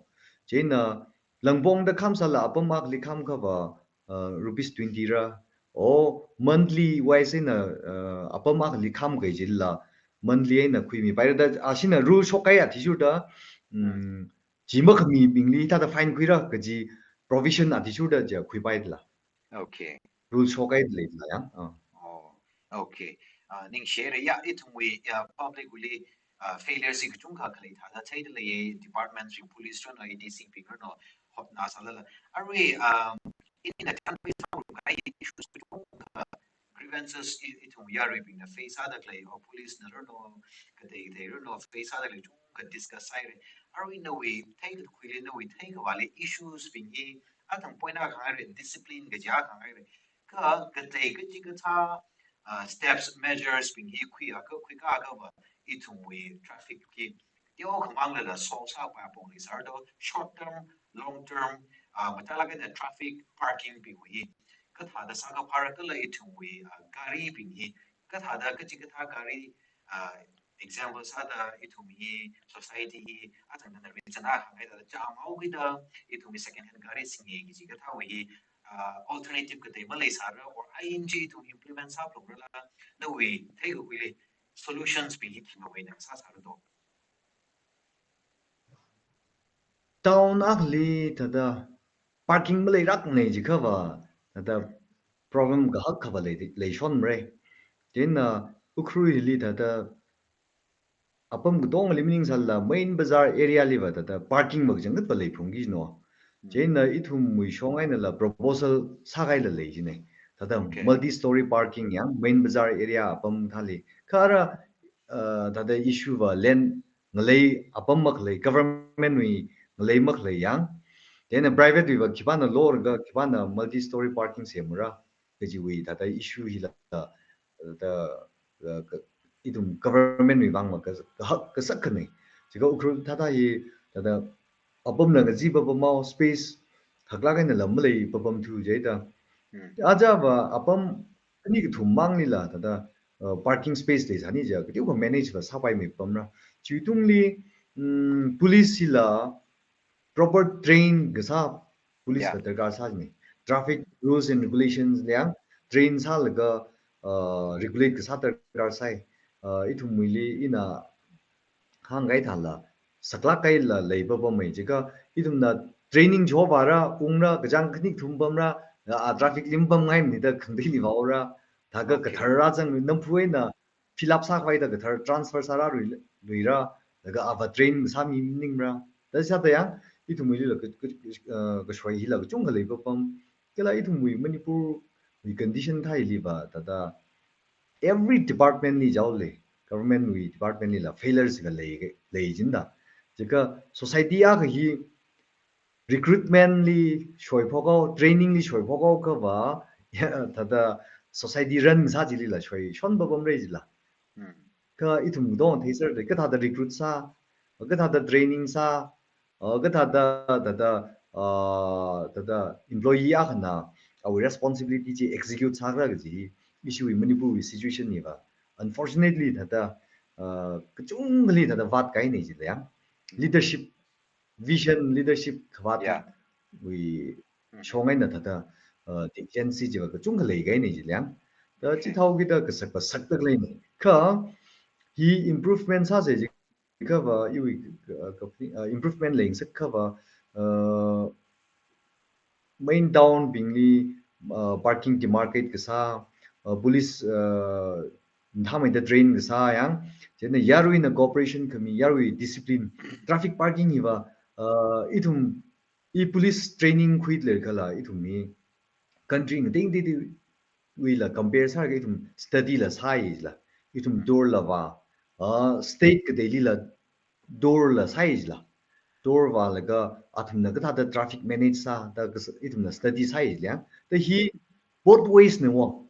Chieina langpongda khamsāla apam akhali khamkhava, uh, rupees twenty ra. O monthly wise eina, uh, apam akhali khamkahai chilila monthly eina khuimipaira da ashina rule shokhai athishurda, um, chi makhamibingli thāda fine khuira kaji provision athishurda chi khuipaila. Okay. Rule shokhai leila yang. Ah. Oh, okay. Ah, ningshire ya, ithumwui, ya, public wui li, ah, failure chi kachungkha khalei thāda theida lei, department ring, police rano, A D C bing rano, hotnasālala. Arui, um, ina thanpui sāngarumkahai issues kachungkha, grievances i-, ithum yaruibingna face sāda khalei, or police na rano, katei katei rano face sāda khalei chungkha discuss sāhaira. Arui nawui theikakhuili, nawui theikhavāli issues bing hi, athang point akha hāngra, discipline kaji akha hāngra. Kha katei kachikathā, uh, steps, measures bing hi khuiakha, khuikāakhava ithumwui traffic hi teokha manglala solve sāpai apong leisāra do, short term, long term, ah, mathālāk eina traffic parking bingwui hi kathāda sākha phāra kala ithumwui, ah, garibing hi kathāda kachikathā gari, ah, example sāda ithum hi society hi athang tangda reason akha hāngngaida chāmhaokida ithum hi second hand gari singa kaji kathāwui hi, ah, alternative katei maleisāra or I N G ithum implement sāphalungrala nawui theikakhuili solutions bing hi thimawui eina sāsāra do? Town akhali thāda parking maleirakna jiakhava thāda problem kahak khavā lei, leishonmara. Chieina Ukhrulli thāda apam katongali maningsālala main bazaar area liva thāda parking makachangkhatva leiphungki jino. Chieina ithumwui shong einala proposal sākahaila leijine. Thāda Okay. multi-story parking yang main bazaar area apam thāli. Kha ara, uh, thāda issue va land ngalei apam makhalei, government wui ngalei makhalei yang. Chieina private wuiva khipāna lorga, khipāna multi-story parking semra kajiwui thāda issue hila, thāda, uh, ka-, ithum government wui vangva ka-, kahak kasak khanei. Chika Ukhrul thāda hi thāda apamna ngazip papamhao space haklāk eina lam malei papam thu jida. Hmm. Ajava apam ani kathum manglila thāda, uh, parking space leisāni jiakha kateokha manage va sāpaimei papamra. Chiwui tungli, mm, police hila proper train kasā police Yeah. la darkar sāni. Traffic rules and regulations liang train sālaga, uh, regulate kasā darkar sāi. Uh, ithumwuili ina hāngkahai thāla saklāk kahaila lei papamei jiakha ithumna training chivāra, ungra, kachāng khani kathum pamra, ah, traffic li mapamngai maningda khangateili vāhaora, thākha Okay. kathar rāzang namphu eina fill up sākhavai da kathar transfer sārāluira, laga ava train sāmi maningmara. Da sāda yang, ithumwuilila ka, ka, uh, kashoi hila kachungkha lei papam. Kala ithumwui Manipurwui condition thāiliva thāda every department li jaole, government wui department lila failures khalei, lei jinda. Jiakha society akha hi recruitment li shoiphok hao, training li shoiphok hao kava, ya, thāda society run sā chilila shoishon papamra jila. Hmm. Kha ithum katong theiserda, kathāda recruit sā, kathāda training sā, uh, kathāda, thāda, uh, thāda employee akhana awui responsibility chi execute sāra kaji issue hi Manipurwui situation hiva. Unfortunately, thāda uh, kachungkhali thāda vātkahaina jila yang. Leadership, vision, leadership khavāt Yeah. wui Mm. shong eina thāda, uh, deficiency chiva kachungkha leikahaina jila yang. Da chithāhaokida kasak kasakda khaleina. Kha hi improvement sāsa jikhava, iwui, uh, company, uh, improvement leisākhava, uh, main town bingli, uh, parking demarcate kasā, uh, police, uh, mathāmeida train kasā yang, chieina yaruina cooperation khami, yarui discipline, traffic parking hiva, uh, ithum, i police training khuilaga kala, ithum hi country ngateiteida wuila compare sālaga ithum study la sāi jila, ithum tour la vā, uh, state kateilila tour la sāi jila. Tour vālaga athumna kathāda traffic manage sā, da kas-, ithumna study sāi jila. Da hi both ways na wo.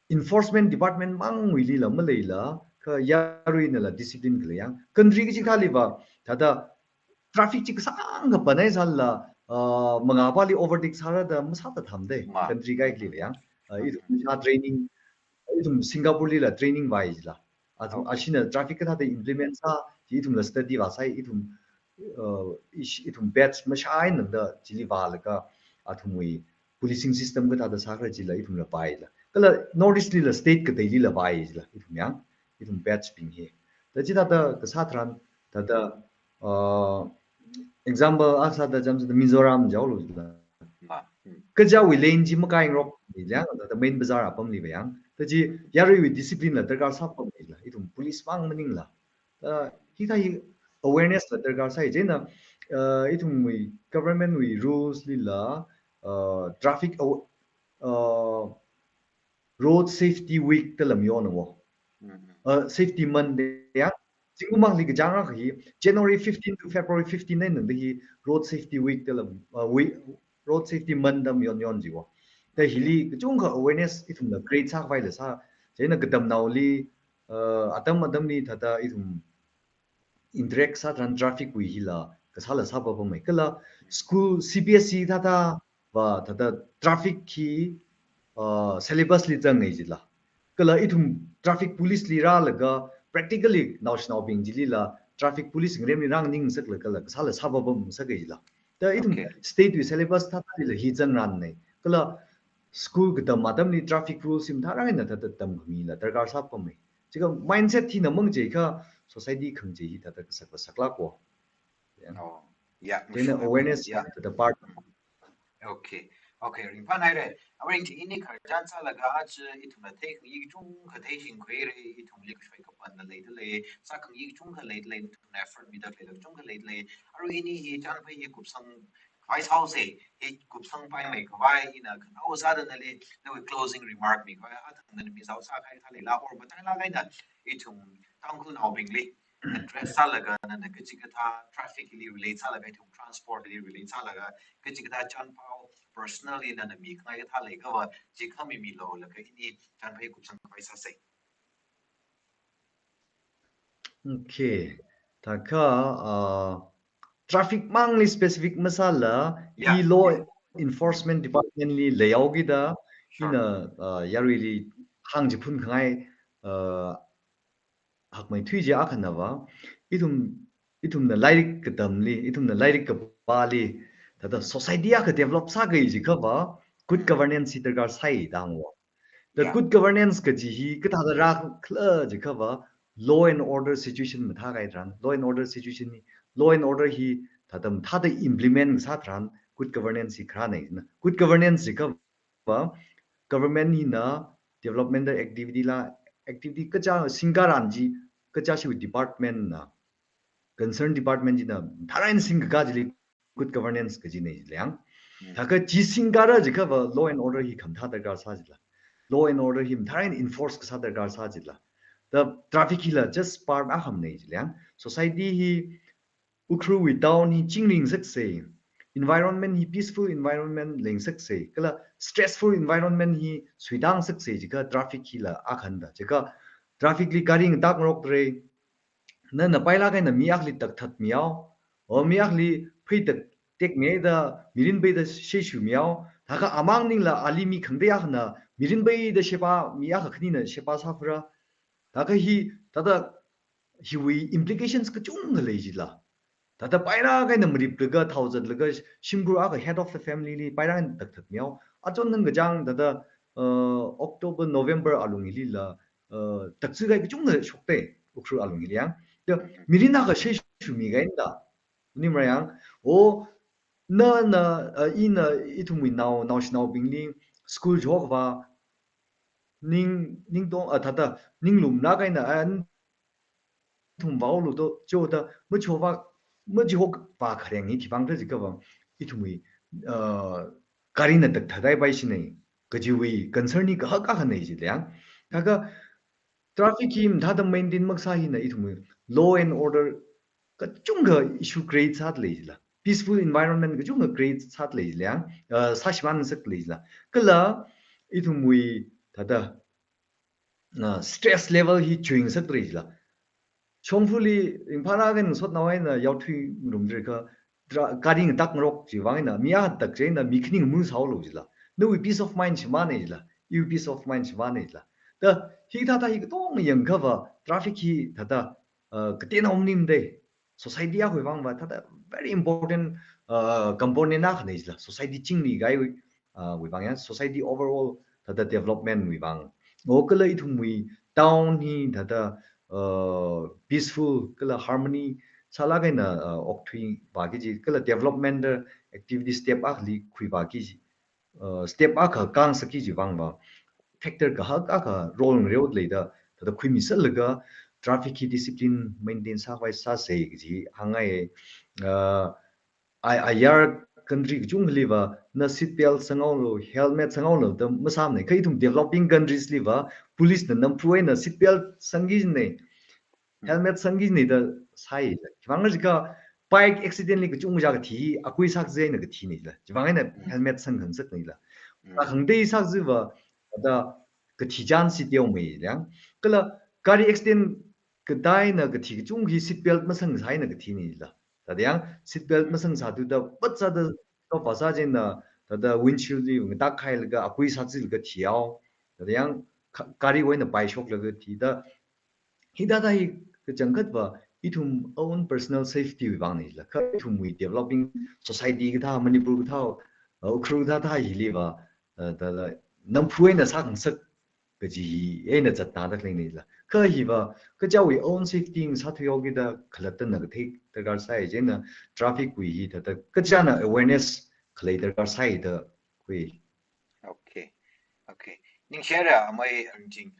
Enforcement department mangwuilila maleila, kha yaruinala discipline khalei yang. Country kachikathāliva, thāda traffic chi kasāngkha panai sālala, uh, mangāpāli overtake sāra da masāthathamda. Ma. Country kaikhaliva yang. Uh, ithum sā training, ithum Singapore lila training vāi jila. Athum, Okay. ashina traffic kathāda implement sā, chi ithumla study vāsai, ithum, uh, ish-, ithum batch mashā eina da chili vālaga, athumwui policing system kathāda sākhala chila ithumla vāi jila. Kala North East lila state kateilila vāi jila, ithum yang, ithum batch bing hi. Da chithāda kasā tharan, thāda, uh, example, akha sāda chānsāda Mizoram jaolu jila. Ma. Hmm. Kaja wui lane chi makaingarok ni yang, thāda main bazar apamliva yang. Da chi yaruiwui discipline la darkar sāpamni la, ithum police mang maningla. Uh, hithā hi awareness la darkar sāi chieina, uh, ithumwui government wui rules lila, uh, traffic aw-, uh, Road Safety Week da lam yona wo. Mm-hmm. Uh, Safety Month ya. Zingkum mangli kachāng akha hi January fifteen to February fifteen eina da hi Road Safety Week da lam, uh, week, Road Safety Month da lam yon yon jiwo. Da hili kachungkha awareness ithumla create sākhavaila sā. Chieina katamnaoli, uh, atam atamli thāda ithum interact sā tharan traffic wui hila kasāla sāpapamai. Kala school C B S E thāda va thāda traffic hi, uh, syllabus li zangngai jila. Kala ithum traffic police li rālaga practically naoshinaobing chilila traffic police ngaremli rānganingsakla kala kasāla sāpapamsaka jila. Da ithum Okay. state wui syllabus thāda lila hi zangranna. Kala school katam atamli traffic rules hi mathārangaina thāda tamkhamila darkar sāpamai. Chikha mindset hina mang jiakha society khangachei hi thāda kasak kasaklākwo. Yeah. Oh, yeah, Chieina sure. Awareness Yeah. thāda part. Okay. Okay, ringphānhaira. Aring chi ini khararchan sālaga aja ithumla theikhangai kachungkha theishingkhuira, ithumli kashoi kapanna leidalei, sākhangai kachungkha leidalei, ithumna effort mida leila kachungkha leidalei. Arui ini hi chānphai hi kupsang khavai sāhaosa, hi kupsangpaimei khavai ina khanaowa sāda nali, nawui closing remark mikhavai, athang nana misao sākahai thā leila, or matailāk eina ithum Tangkhulnaobingli address sālaga nana kachikathā traffic li relate sālaga ithum transport li relate sālaga kachikathā chānphao personally nana mikhangai kathā leiakhava chi khami milu laga ini chānphai kupsang khavai sāsa. Okay. Thākha, uh, traffic mangli specific masāla, Yeah. i law enforcement department li leihaokida, Sure. ina, uh, yaruili hāngchiphunkhangai, uh, hakmeithui chi akhanava, ithum, ithumna lairik katamli, ithumna lairik kapāli, thāda society akha develop sākahai jiakhava, good Mm. governance hi darkar sāi da hāngwo. The Yeah. good governance kaji hi kathāda rākhala jiakhava, law and order situation mathākahai tharan, law and order situation hi, law and order hi thāda mathāda implement sā tharan, good governance hi kharāna. Good governance jiakhava, government hina developmental activity la, activity kaja singkaran chi, kaja shiwui department na, concern department china mathāran singkaka chili good governance kajina jila yang. Mm. Thākha chi singkara jiakhava law and order hi khamathā darkar sā jila. Law and order hi mathāran enforce kasā darkar sā jila. The traffic hila just part akhana jila yang. Society hi Ukhrulwui town hi chingringsaksa, environment hi peaceful environment leingasaksa, kala stressful environment hi suitāngasaksa jiakha traffic hila akhana da. Jiakha traffic li gari ngatak ngarokra, nana pailāk eina mi akhali takthatmihao, o mi akhali phei taktekmida mirin peida sheishuimihao, thākha amang maningla ali mi khangatei akhana mirin peida sheba, mi akha khanina sheba sāphara. Thākha hi, thāda hiwui implications kachungkha lei jila. Thāda paira kaina mariplaga thaozatlaga shimkhur akha head of the family li paira eina takthat miao. Achon nang kachang thāda, uh, October, November alung hili la, uh, takchi kai kachungkha shokte, Ukhrul alung hili yang. Ya, mirin akha sheshu mi kaina da. Ni mara yang, o, na, na, uh, ina, ithumwui nao, naoshinaobingli, school jokva, ning, ningtong, uh, thāda, ninglumna kaina, uh, thum vao lo to, cho ta, machova, machova khareng hi khivang ta jikha vang, ithumwui, uh, gari na takthadai bai shinai, kajiwui concern hi kahak akha nei jila yang. Thākha, traffic hi mathāda maintain maksā hina ithumwui law and order kachungkha issue create sāda lei jila. Peaceful environment kachungkha create sāda lei jila yang, uh, sāshimān sāda lei jila. Kala ithumwui thāda, uh, stress level hi chuing sāda lei jila. Shongfali ringphāna kan sotnao eina yaothui ngarumdri kha, tra-, gari ngatak ngarok chiwui vang eina, mi atak chieina, mi khani ngamu sāo lo jila. Nawui peace of mind shimān nei jila. Iwui peace of mind shimān nei jila. Da, hithāda hi katong yangkhava, traffic hi thāda, uh, kateonao maning de. Society akhawui vangva thāda very important, uh, component akha nei jila. Society chingri kaiwui, uh, wui vang ya, society overall thāda development wui vang. O kala ithumwui town hi thāda, uh, peaceful kala harmony sālaga eina, uh, okthui vāki ji, kala development activity step akhali khui vāki ji, uh, step akha kang sāki ji vangva, factor kahak akha role ngareo leida, thāda khuimi sālaga traffic hi discipline maintain sākhavai sāsei kaji hāngngai. Uh, ai, ayar country kachungkhaliva, na seat belt sangao lo, helmet sangao lo, da masāmana. Kha ithum developing countries liva, police na namphu eina seat belt sangki jinei, helmet sangki jinei da sai. Khivang jikha bike accident li kachungkha kathi, akui sākazei na kathi nei la. Khivang eina helmet sangkhangasak nei la. Mm. Akhangdei sākaziva, da kathi chance teomei yang. Kala gari accident katai na kathi kachungkha seat belt masangsai na kathi nei la. Thāda yang seat belt masangsāthuda pat sāda, to pa sā chieina, thāda windshield li ngatak khailaga, akui sākazilaga thiao. Thāda yang ka-, gariwui eina paishoklaga thida. Hithāda hi kachangkhatva, ithum own personal safety wui vang nei la. Kha ithumwui developing society kathā, Manipur kathā, uh, Ukhrul kathā thā hiliva, uh, thāda namphu eina sākhangasak kaji hi eina zatna da khalei nei la. Kha hiva, kachiwui own safety sāthuihaokida khalattana kathei darkar sai chieina traffic wui hi thāda kachana awareness khalei darkar sai da khui. Okay. Okay. Ningshira amai anjing.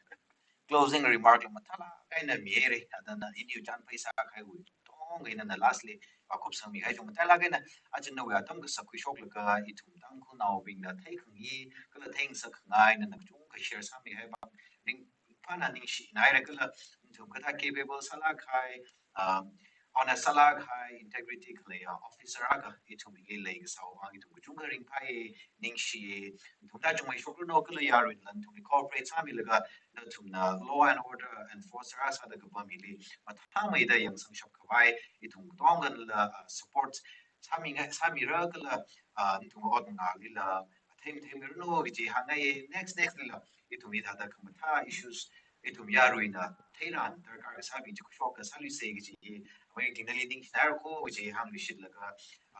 Closing remark la mathālāk eina mihaira, thāda na iniu chānpheisā kahaiwui tong eina na lastly, vākupsangmi kahai chung mathālāk eina, achina nawui atam kasak khuishoklaga ithum Tangkhulnaobingna theikhangai, kala theingasak khangai, nana kachungkha share sāmi kahai vang, ringphāna ningshinaira kala, ithum kathā capable sālāk kahai, um, honest sālāk kahai, integrity khalei, uh, officer akha ithumli leikasā vang ithum kachungkha ringphāya, ningshiya, ithum thāda chungmeishokranu kala yaruila ithumli cooperate sāmilaga, nathumna law and order enforcer akha sāda kapam hili mathāmeida yangsangshap khavai, ithum katongana la, uh, support sāmingai, sāmira kala, uh, ithum ot ngalila, athei matheimiranu kaji hāngngai, next, next lila, ithum hithāda khamathā issues, ithum yaruina theiran darkar kasābing chi khuishok kasāluisei kaji, amai ting nali ningshinaira ko kaji hāngluishitlaga,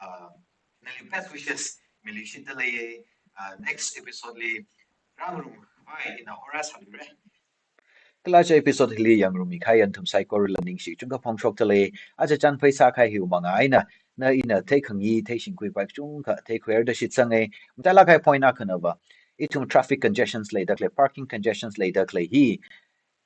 uh, nali best wishes miluishitda lei, uh, next episode li rāngarum khavai ina hora sāluira. Kala aja episode hili yangngarummi kahai nathum saikorali ningshi kachungkha phongshokda lei. Aja chānpheisā kahai hiwui manga eina, na ina theikhangai, theishingkhui khavai kachungkha theikhuihaira da shitsanga. Mathālāk kahai point akhanava, ithum traffic congestions leida khalei, parking congestions leida khalei hi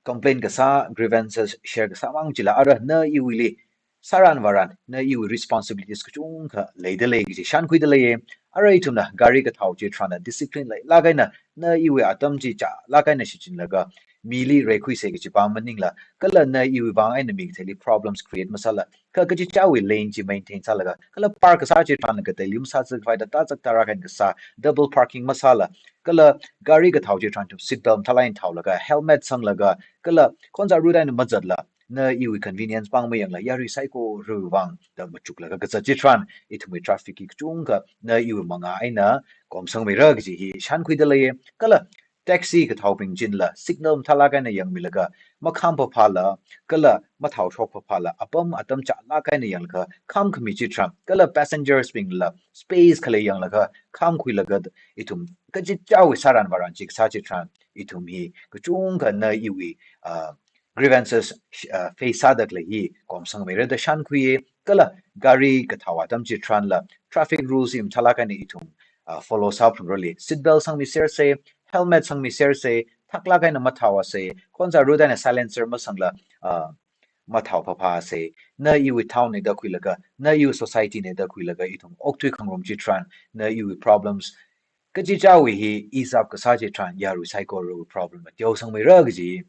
complain kasā, grievances share kasā mang chila, ara na iwuili sāran vāran, na iwui responsibilities kachungkha leida lei kaji shānkhuida leiya. Ara ithumna gari kathao chitharanna discipline leilāk eina, na iwui atam chi chālāk eina shichinlaga, mili reikhuisei kaji pa maningla, kala na iwui vang eina mi katheili problems create masāla, kha kachichāwui lane chi maintain sālaga, kala park kasā chitharan kateili masāzak khavai da tazak tara kan kasā, double parking masāla, kala gari kathao chitharan seat belt mathālāk eina thaolaga, helmet sanglaga, kala khonza ruda eina mazatla, na iwui convenience pāng mayangla, yarui saikorawui vang da machuklaga kazat chitharan, ithumwui traffic hi kachungkha na iwui manga eina komsangmeira kaji hi shānkhuida leiya. Kala taxi kathaobing chila signal mathālāk eina yangmilaga, makham phāphāla, kala mathao shok phāphāla, apam atam chālāk eina yanglaga kham khami chitharan, kala passengers bingla space khalei yanglaga kham khuilaga, ithum kachichāwui sāran vāran chi kasā chitharan, ithum hi kachungkha nawui, ah, grievances, ah, face sāda khalei hi komsangmeira da shānkhuiya. Kala gari kathao atam chitharanla traffic rules hi mathālāk eina ithum, ah, follow sāphalungrali, seat belt sangmisersa, helmet sangmisersa, thaklāk eina mathaosa, khonsā ruda eina silencer masangla, ah, mathao phāphāsa, nawui town na da khuilaga, nawui society na da khuilaga ithum okthui khangarum chitharan, nawui problems kachichāwui hi ease up kasā chitharan, yarui saikorawui problem mateo sangmeira kaji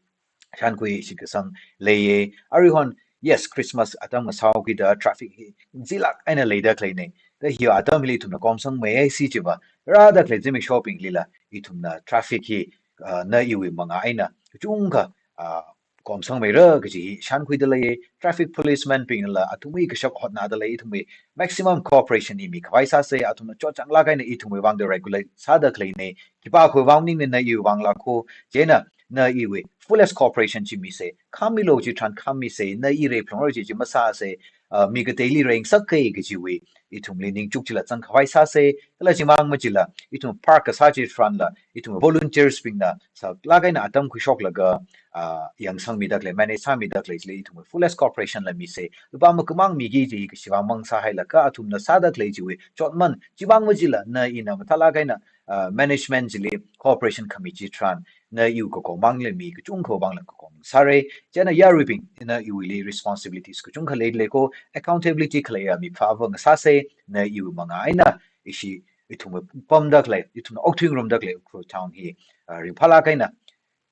shānkhui shitkasang leiya. Aruihon, yes, Christmas atam ngasāhaokida traffic hi zilāk eina leida khaleina. Da hi atam hili ithumna komsangmeiya si chiva, rāda khalei zimikshobinglila ithumna traffic hi, ah, nawui manga eina kachungkha, ah, komsangmeira kaji hi shānkhuida leiya. Traffic policeman bingla athumwui kashak hotnada lei, ithumwui maximum cooperation hi mikhavai sāsa, athumna chotchanglāk eina ithumwui vangda regulate sāda khaleina. Khipākhawui vang maningmana, nawui vangla ko, chieina nawui fullest cooperation chi misa, kham milu chitharan kham misa, nawui reiphalungra chi chi masāsa, ah, mi kateili reingasakkei kajiwui ithumli ningchuk chila zangkhavai sāsa, kala chimang machila, ithum park kasā chitharanla, ithum volunteers bingna saklāk eina atam khuishoklaga, ah, yangsangmida khalei, manage sāmida khalei chili ithum fullest cooperation la misa. Lupā makamang miki kaji hi kashiwui vang mang sāhailaga, athumna sāda khalei chiwui chotman, chimang machila nawui ina mathālāk eina, ah, management chili cooperation khami chitharan, nawui kakomangla mi kachungkhawui vangla kakong sāra. Chieina yaruibing, nawuili responsibilities kachungkha leilei ko, accountability khaleiya mi phāva ngasāsa, nawui manga eina ishi ithum pamda khalei, ithum okthui ngarumda khalei Ukhrul town hi, ah, ringphālāk eina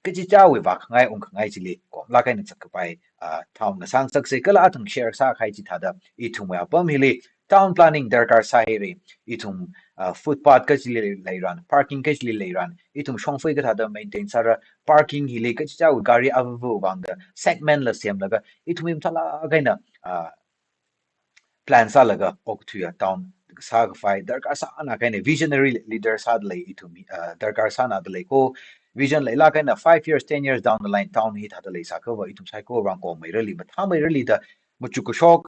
kachichāwui vākhangai ungkhangai chili komlāk eina zatkapai, ah, town ngasāngasaksa, kala athang share sākahai chithāda ithumwui apam hili town planning darkar sāhaira. Ithum, ah, footpath kachili leiran, parking kachili leiran, ithum shongfa kathāda maintain sāra, parking hili kachichāwui gari avāvawui vangda segment la semlaga, ithum mathālāk eina, ah, plan sālaga okthuiya town sākhavai darkar sānā kahaina, visionary leader sāda lei ithum, ah, darkar sānāda lei ko. Vision leilāk eina five years, ten years down the line town hi thāda leisākhava ithum saikora vang kommeirali, mathāmeirali da machuk kashok,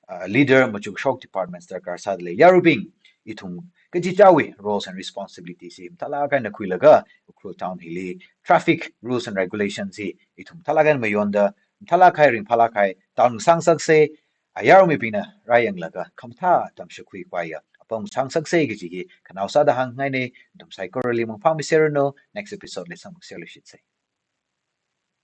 ah, leader, machuk kashok departments darkar sāda lei. Yaruibing, ithum kachichāwui roles and responsibilities hi mathālāk eina khuilaga, Ukhrul town hili traffic rules and regulations hi ithum mathālāk eina mayonda, mathālāk kahai, ringphālāk kahai town ngasāngasaksa, ayar mibingna rāyanglaga khamathā atam shakhui khavaiya apam ngasāngasaksa kaji hi khanao sāda hāngngaina. Nathum saikorali mangphāmiserranu. Next episode li samkaserluishitsa.